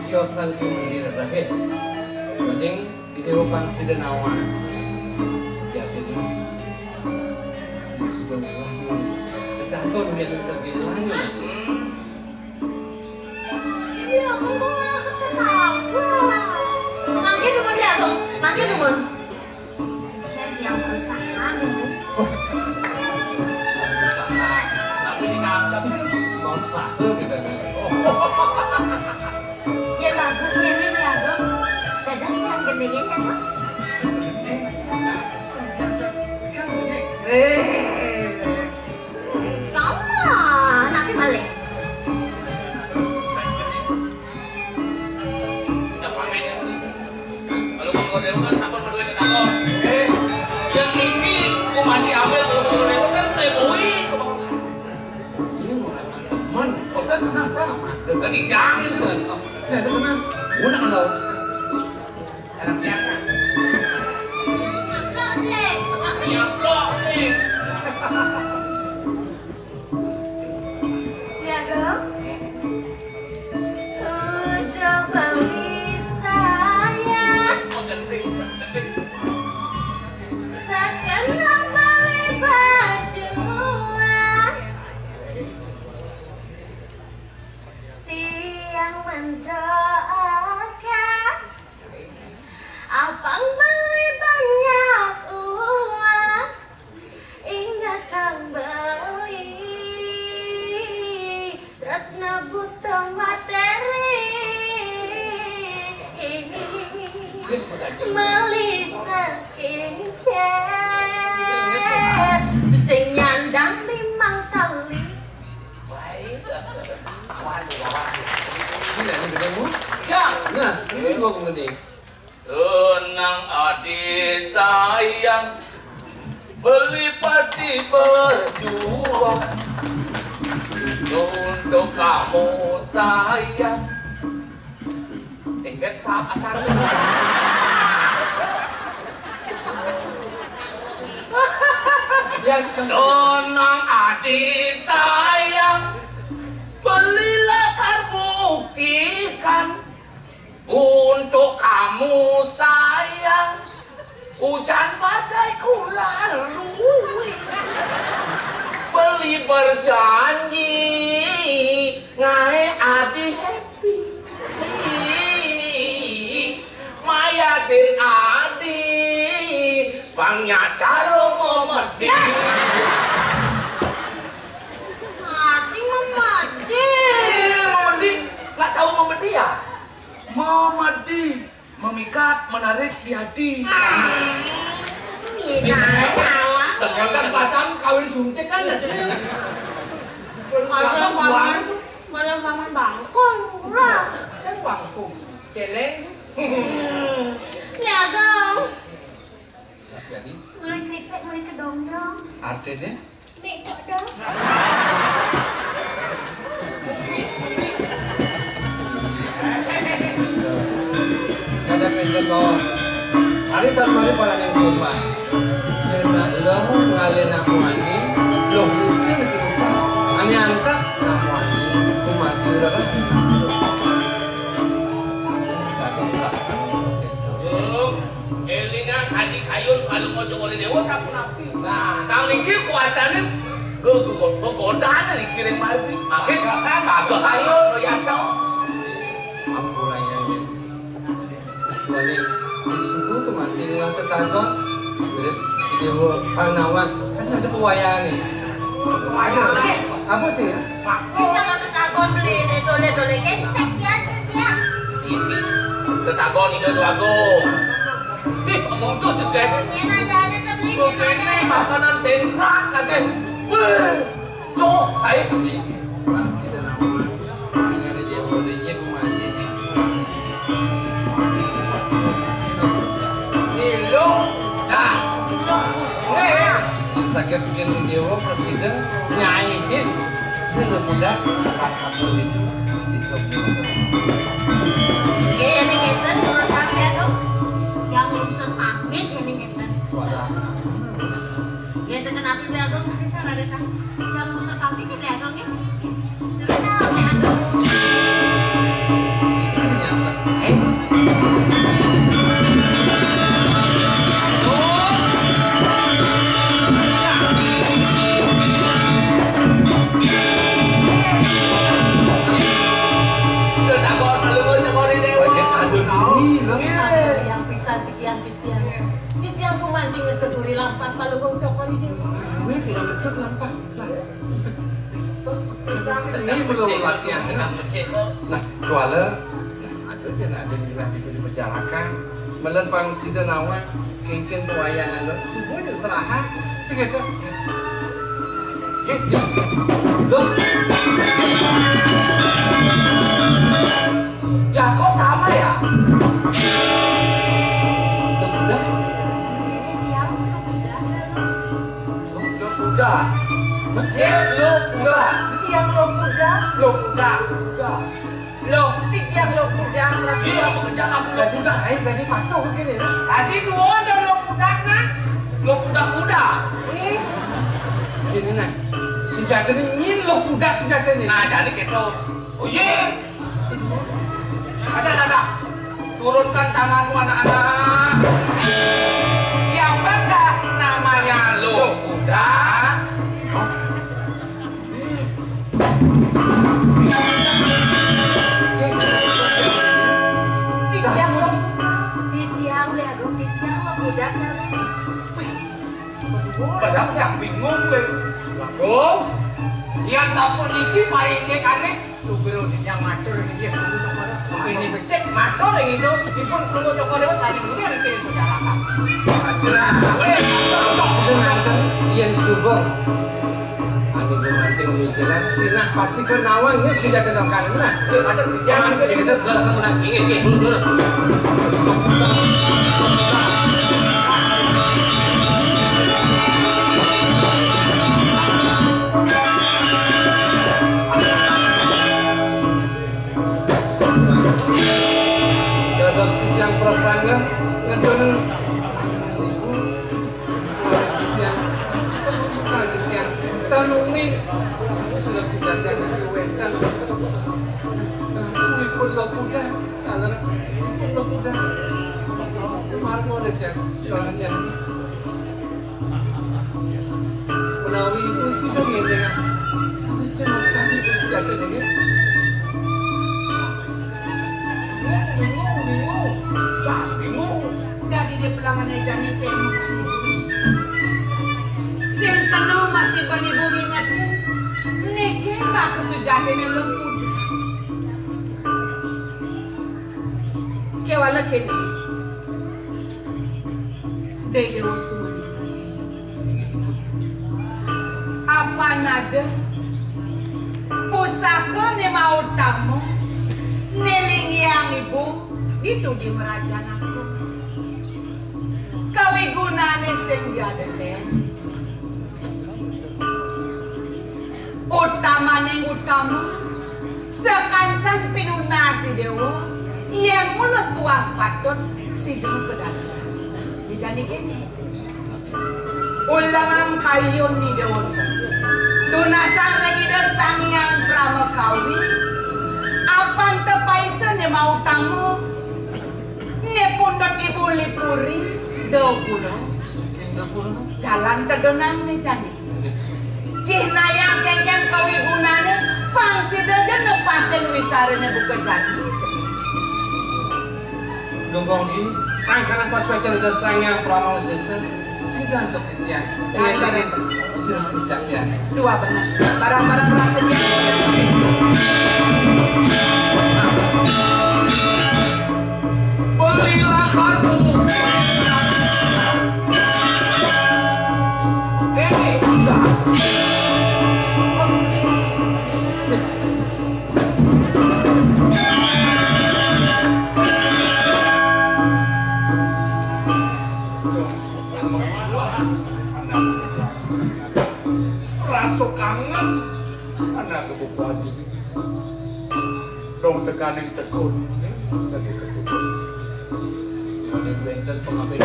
Tiosan ke mendira, Raden. Mending di Dewa Pangsi Denawa. Sejati di, di sebelah ini. Tetangga dunia kita bilangnya. Iya, aku mau tetangga. Mangke dumun ya, Gung. Mangke dumun. Saya yang berusaha, Gung. Saha kita nih? Oh. Ya bagus ya nih ya dong. Dadah yang gendengin ya dong. Eh. Kamu lah, nanti balik. Kalau mau model kan sabar berdua ke kantor. Eh, yang ini, aku mandi ambil kalau mau model kan playboy. Ini mau teman. Oh, kan kenapa? Lagi jangin, Sen. Saya ada kenal. Guna kalau anak biasa. Nyaplok sih. Nyaplok sih. Ya dong. Udah beli saya. Sakena beli baju. Tiang mendoakan abang beli banyak uang. Ingat nang beli tresna butuh materi. Meli skincare sing nyandang limang kali. Waduh, waduh. Gila, ini bener, Bu. Ya. Nah, ini dua menit. Tenang adik sayang, beli pasti berjuang untuk kamu sayang. Ingat saat asal. Ya, tenang adik sayang, belilah terbuktikan untuk kamu sayang, hujan badai ku lalui. Beli berjanji ngae adi happy. Maya sin adi banyak caro memedi. Adi memedi. Memedi? Nggak tahu memedi ya? Memedi, memikat, menarik di hati. Sedangkan pacaran kawin suntik kan nggak sih? Kalau paman, paman bangkong lah. Saya bangkong, celeng. Hmm. Ya dong. Jadi? Mulai keripik, mulai kedondong. Artinya? Nek kok dong. Ada meja bos. Hari tan mari para ning rumah. Kena lo ngalih namu ani, lo miskin kita. Ani antas namu ani, kumati udah kan. Kata ulah sama gitu. Elingan Haji Kayun Palung Ojo Kori Dewa sapunapi. Nah, tang niki kuastane go go go godane dikirim mati. Makin kagak kayu lo yasa. Ampura ya. Wali di suku kemantin lah tetangga. Mirip video Pangawan. Kan ada pewayaan nih. Aduh, apa sih ya? Ini jangan ketahuan beli dole-dole kayak seksi aja sih ya. Ini ketahuan ini dua go. Ih, muncul juga ini. Ini aja ada beli. Ini makanan sentral katanya. Weh, cok saya beli. Masih ada nama. Ini ada dia, dia aku mati nih. Silo. Nah. Weh. Sing saged ngiring dewa presiden nyaihin. Ini lho budak, angkat itu mesti kau bilang. Oke, ini ngeten urusan saya tuh. Yang urusan pamit ini ngeten. Wadah. Ya tekan api beli agung, bisa rada sah. Yang urusan pamit ya beli agung ya. Terus apa beli agung? Ini apa sih? Udah takon, malu gue takon ini. Saya ada ini, Bang. Yang pisan sekian pikiran. Ini dia aku mandi ngeteguri lampan, malu gue cokor ini. Gue kalau ngetek lampan. Lah. Terus kita Ini belum latihan. Nah, kuala. Aduh, dia nak ada juga di pejarakan. Melen pang sida nawang, kengken tu wayang lalu. Subuh dia serahan. Saya kata, "Eh, eh, loh. Ya, kok sama ya?" Loh, udah. Loh, udah. Mencet, loh, udah. Tiang loh, udah. Loh, udah. Udah. Loh, tiang loh, udah. Iya, aku kerja kamu loh, udah. Saya tadi patuh begini, loh. Tadi dua ada loh, udah, nah. Loh, udah, udah. Hmm. Gini, nah. Sujata ni, nyin loh, udah, sujata ni. Nah, jadi gitu. Oh, iya. Ada, ada, ada. Turunkan tanganmu, anak-anak. Siapakah namanya Loh Kuda? Titiang Loh Kuda. Titiang Loh Kuda. Padahal cak bingung, weh. Langkung. Yang sampun niki parindik aneh. Supir yang matur niki, ini becik matur yang itu, ipun perlu toko dewa saling ini ada kirim perjalanan. Aja. Weh, cocok itu nonton. Yang subur. Anu gumanti memikiran, sinah pasti ke nawang, ini sudah tenang karena. Weh, ada jangan ke kita dalam tenang. Ingat, ingat, dulu, dulu. Dados titiang prasangga ngedul ibu, titiang, titiang tanungin, sudah kejadian diwehkan. Ipun Loh Kuda, ipun Loh Kuda. Semarno ada yang jualan yang menawi ibu sudah ngene, sudah jangan kami sudah ngene. Bingung, bingung, bingung. Cak bingung. Dadi dia pelangan jani temu. Sing kena masih bani bumi mati. Niki aku sujatine luput. Kewala kene. Dai Dewa Sumuni. Apa nada pusaka ne mautama, nelingiang ibu ditudi merajan aku. Kawigunane sing diadelen. Utamaning utama, sakancan pinunas Dewa, yen mulus tuah patut sida kedadelan. Dijani kene. Ulangang kayun ni Dewa. Tunasang ring Ida Sang Hyang Pramakawi, apan tepaica ne mautama, ne pundut ibu lipuri, da kula. Jalan tedunang ne jani. Cihnayang kengken kawigunane, pang sida ja nepasin wicarane buka jani. Dungkong di, sangkanan pasuecan Ida Sang Hyang Pramawsesa, sida antuk titiang. Iya, bareng. Sira titiang, ya. Dua benar. Barang-barang berhasil. Belilah batu. Kene, enggak. Rasa kangen anak bupati. Dong tekaning tekun, tadi keputus. Wonten wenten pengambil.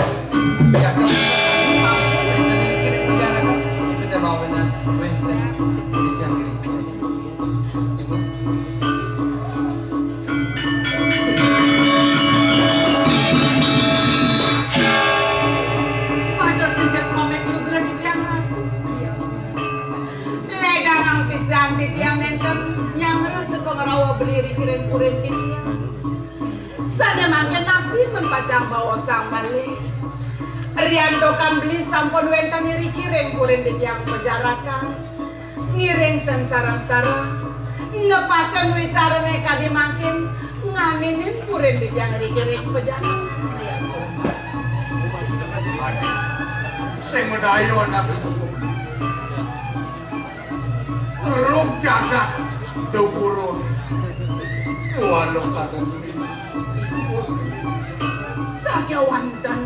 Ya, kan, sampun wenten dikirim perjalanan. Kita mau wenten, wenten di jam ini. Ibu. Matur sisip pamit nugraha titiang Ratu. Ledangang pisan titiang nenten nyanggra sepengrawa beli ring kuring titiang. Sane mangke napi men pacang baosang malih. Riantukan beli sampun wenten iriki ring kuring titiang pajarakan. Ngiring sareng-sareng, Nepasin wicarané kadi mangkin, nganinin purin Dé Hyang Riki ring pejalan. Adi, sing madaya anak ibu. Ruk jagat dupurun. Kuala katen sakéwanten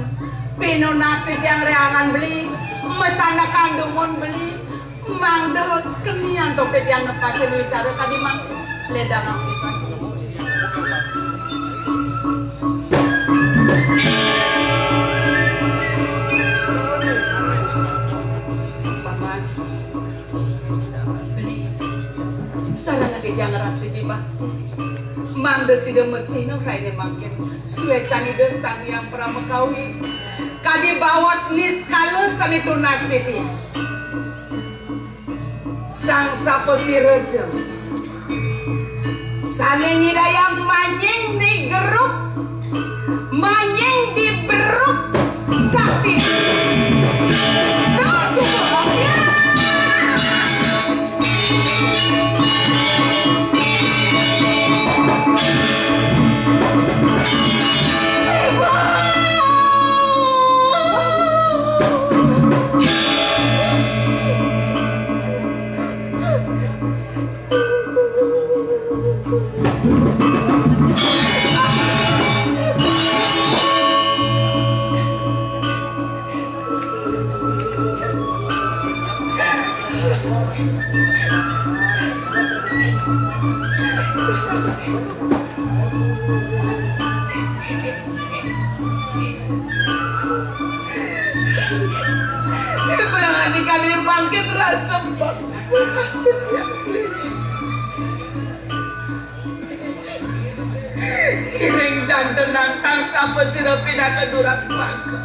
pinunas titiang réangan beli, masandekan dumun beli, mangda keni antuk titiang nepasin wicara kadi mangkin. Ledang apisan. Paman, sareng titiang ngrastiti bakti. Mangda sida mecihna rainé mangkin suécan Ida Sang Hyang Paramakawi. Kadi baos niskala sané tunas titiang. Sang sapasiraja sané nyidayang manying digeruk, manying diberuk sakti. Tuh, subuh. Pulang adi kami bangkit rasa bangkit ya. Iring janten nang sang sapa sira pinaka durang bangkit.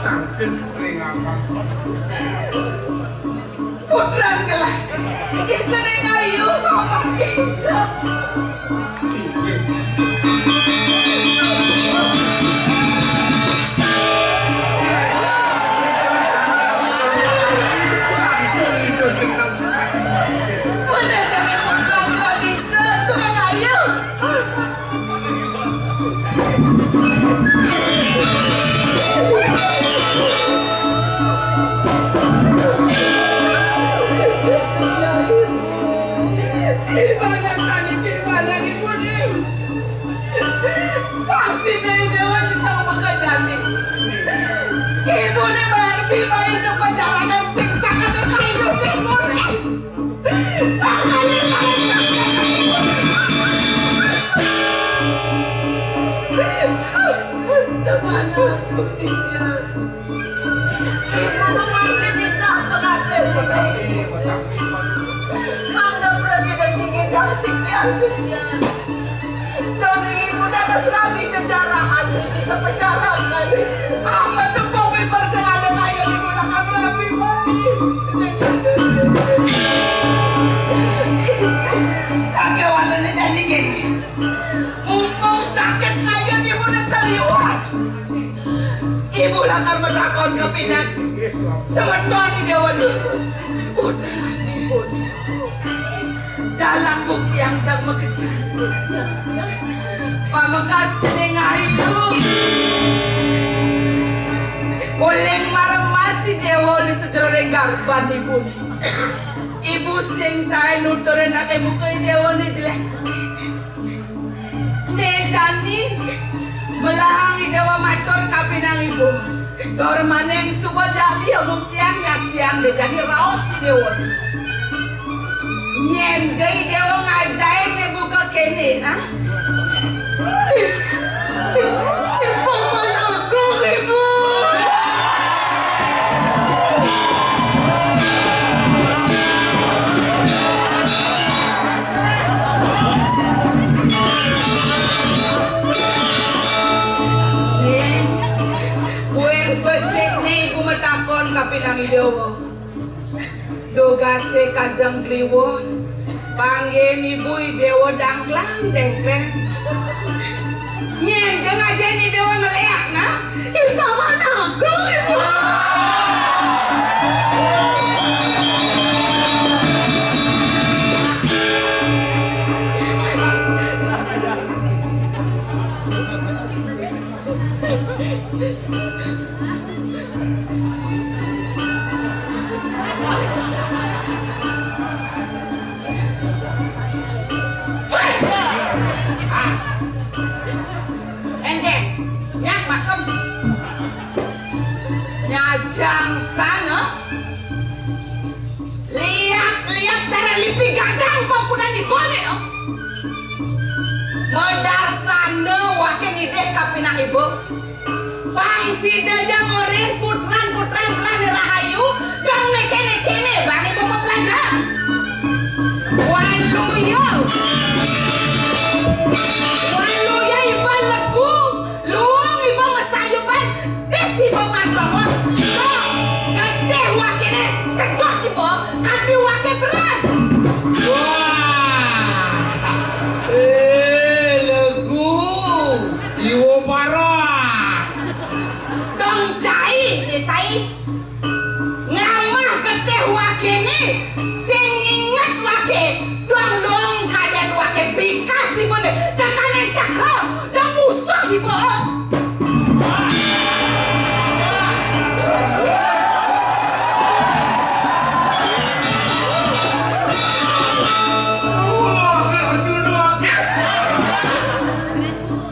Tangkep ring aman. Putran gelah. Ica ning ayu, paman ica. Putran gelah ica, ica ning ayu. Ibanan tadi, ibanan ibu ni. Pasti dari dewan kita bakal jadi. Ibu ni berarti baik ke perjalanan siksa kata kayu ibu ni. Dari ibu dah terserah di jejarahan, di sepenjarahan. Amat tepung di persengaja kayu di guna kamerapi mati. Sakit walanya jadi gini. Mumpung sakit kayu di guna keliuran. Ibu lakar menakon ke pinak. Semeton di dewa di. Putra ibu. Dalam bukti yang tak mekejang. Pamekas cening ayu. Uling maremasi dewa di sejerone garban ibu. Ibu sing tae nuturin ake muka dewa ni jelek-jelek. Ne jani melahang dewa matur kapinang ibu. Tur maning suba jali omong tiang nyaksiang de jani raos si dewa. Nyen jai dewa ngajain ne buka kene, nah. Paman Agung, Ibu. Kapinang I Déwa. Dugasé kajeng Kliwon. Panggih ibu I Déwa dangklang dengkleng. Nyén jeng ajin I Déwa ngeléak, nah? Ih, Paman Agung, Ibu. Éngkén, nyak masem. Nyajang sana. Liak-liak cara lipi gadang pempunan ibu né, oh. Modar sana waké ngidih kapinang ibu. Pang sida ja ngorin putran-putran pelani rahayu, dong né kéné-kéné bani bapak pelajar. Waluya. Waluya iba legu, luung iba masayuban, tis iba mantrongos. Sok, getih wakéné, sedot iba, kanti waké berat. Wah. Eh, legu. Iwa parah. Dong cai, Isai. Ngamah getih wakéné, sing nginget waké, dong-dong kadén waké bikas ibané, tekané teka, dong musuh iba.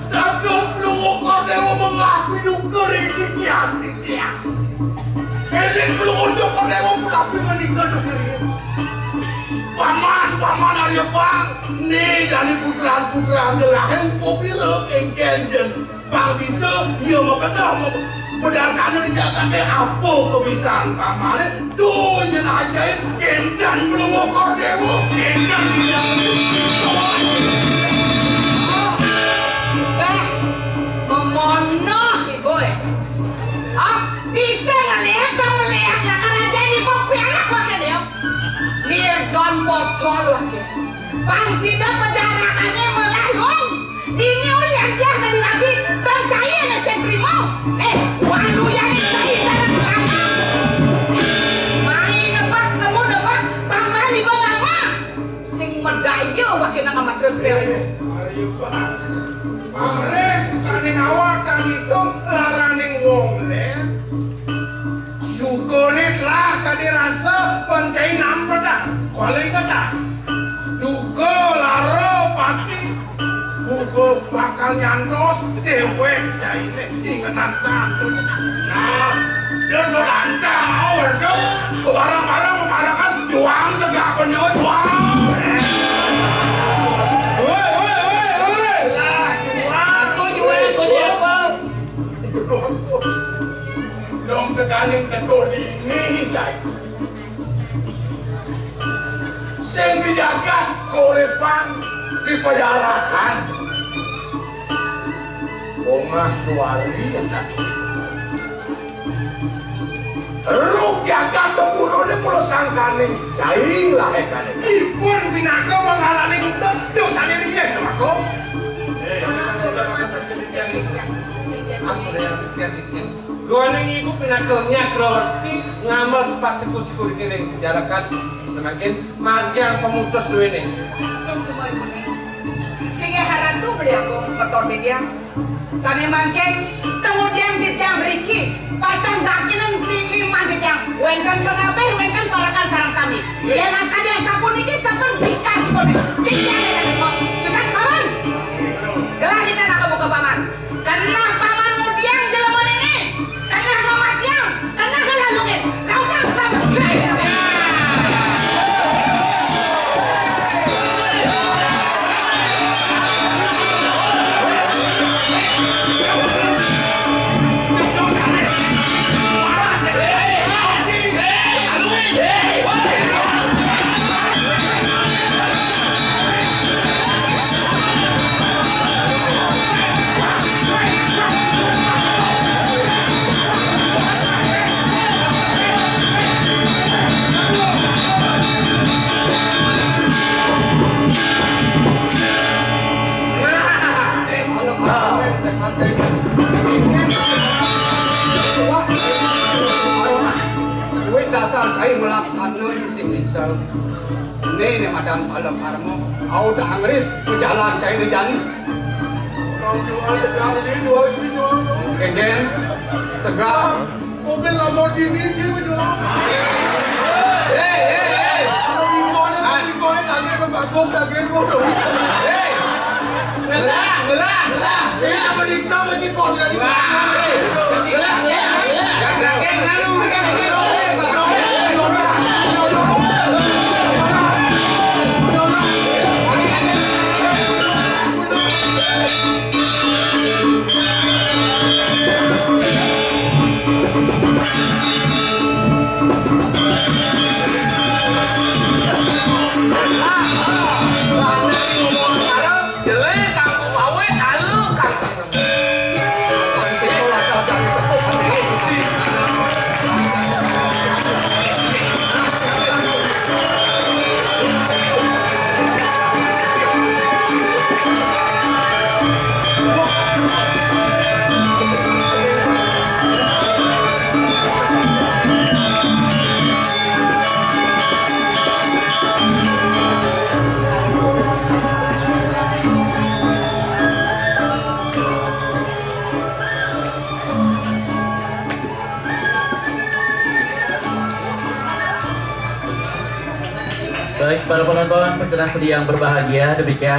Dados Blungu Kordéwa menglah piduka ring siki ati tiang. Éling Blungu Kordéwa punapi ngandika negeri. Paman, paman, arya pang, né jani putran-putran gelahé upapira kéngkén jén. Pang bisa, ia makedah ma-, madarsana di jagaté apa kabisan pamané, to nyén ajaib, kénten Blungu Kordéwa, kénten. Bah, memonoh ibu, eh. Ah, bisa ngeliat dong, ngeliat lah, karajan ibu pianak waké dia. Nirdon pocol waké. Pang sida pajarakané melah, Yong. Dini ulian tiah tadi rabi, bang cai ané sing trima. Eh, waluyané cai sareng lama. Mai nebak, temu nebak, paman iba lama. Sing medaya wakéné ngamat rempel. Ayo, Bang. Pamrih sucaning awak tan itung laraning wong lén. Syukuné telah kadi rasa pencai nampedan, kuala ingetan. Duka lara pati, buka bakal nyantos, déwék cainé ingetan santun. Nah, dia tuh lantang, oh, itu barang-barang pemarangan, juang tegak penyut, wah. Woi, woi, woi, woi. Lah, juang. Aku juang, aku juang, Bang. Dong teganing tetuh dini, cai. Sing di jagat kauripan dipajarakan. Bongah tuari. Ruk jagat beburuné mula sangkaning cai lahekané. Ipun pinaka manggalaning udan dosané riyen, Kakung. Aku yang sekian. Duaning ibu pinaka nyakrawati ngamel sepasiku-siku dikiring jarakan mangkin margiang pamutus duéné. Sum semua ibuné. Singgih haratu beli agung semeton titiang. Sané mangkin, tumudian titiang mriki, pacang dakinan ti-, liman titiang, wénten pangabih, wénten parekan sareng sami. Yén akadi asapuniki sampun bikasipun, titiang nénten trima. Cutet, Paman. Gelah kita nak buka Paman. Kenah Paman mudiang jelema néné. Kenah ngamatiang. Kenah ngelalungin. Lautang, lautang. Wah, arona. Duit dasar cai melaksana sisih bisa. Né, né madang pala karma. Au dah ngris ke jalan cai né jani. Jual, jual, beli, jual, beli, jual. Kéngkén. Tegak. Mobil Lamborghini, cai, jual. Héi, héi, héi. Kalau di kau ada, di kau ada, tak ada, tak ada, tak ada. Héi. Belah, belah, belah. Ini apa diksa, macam kau tadi? Belah, belah, belah. Baik, para penonton, pencerah seni yang berbahagia, demikian.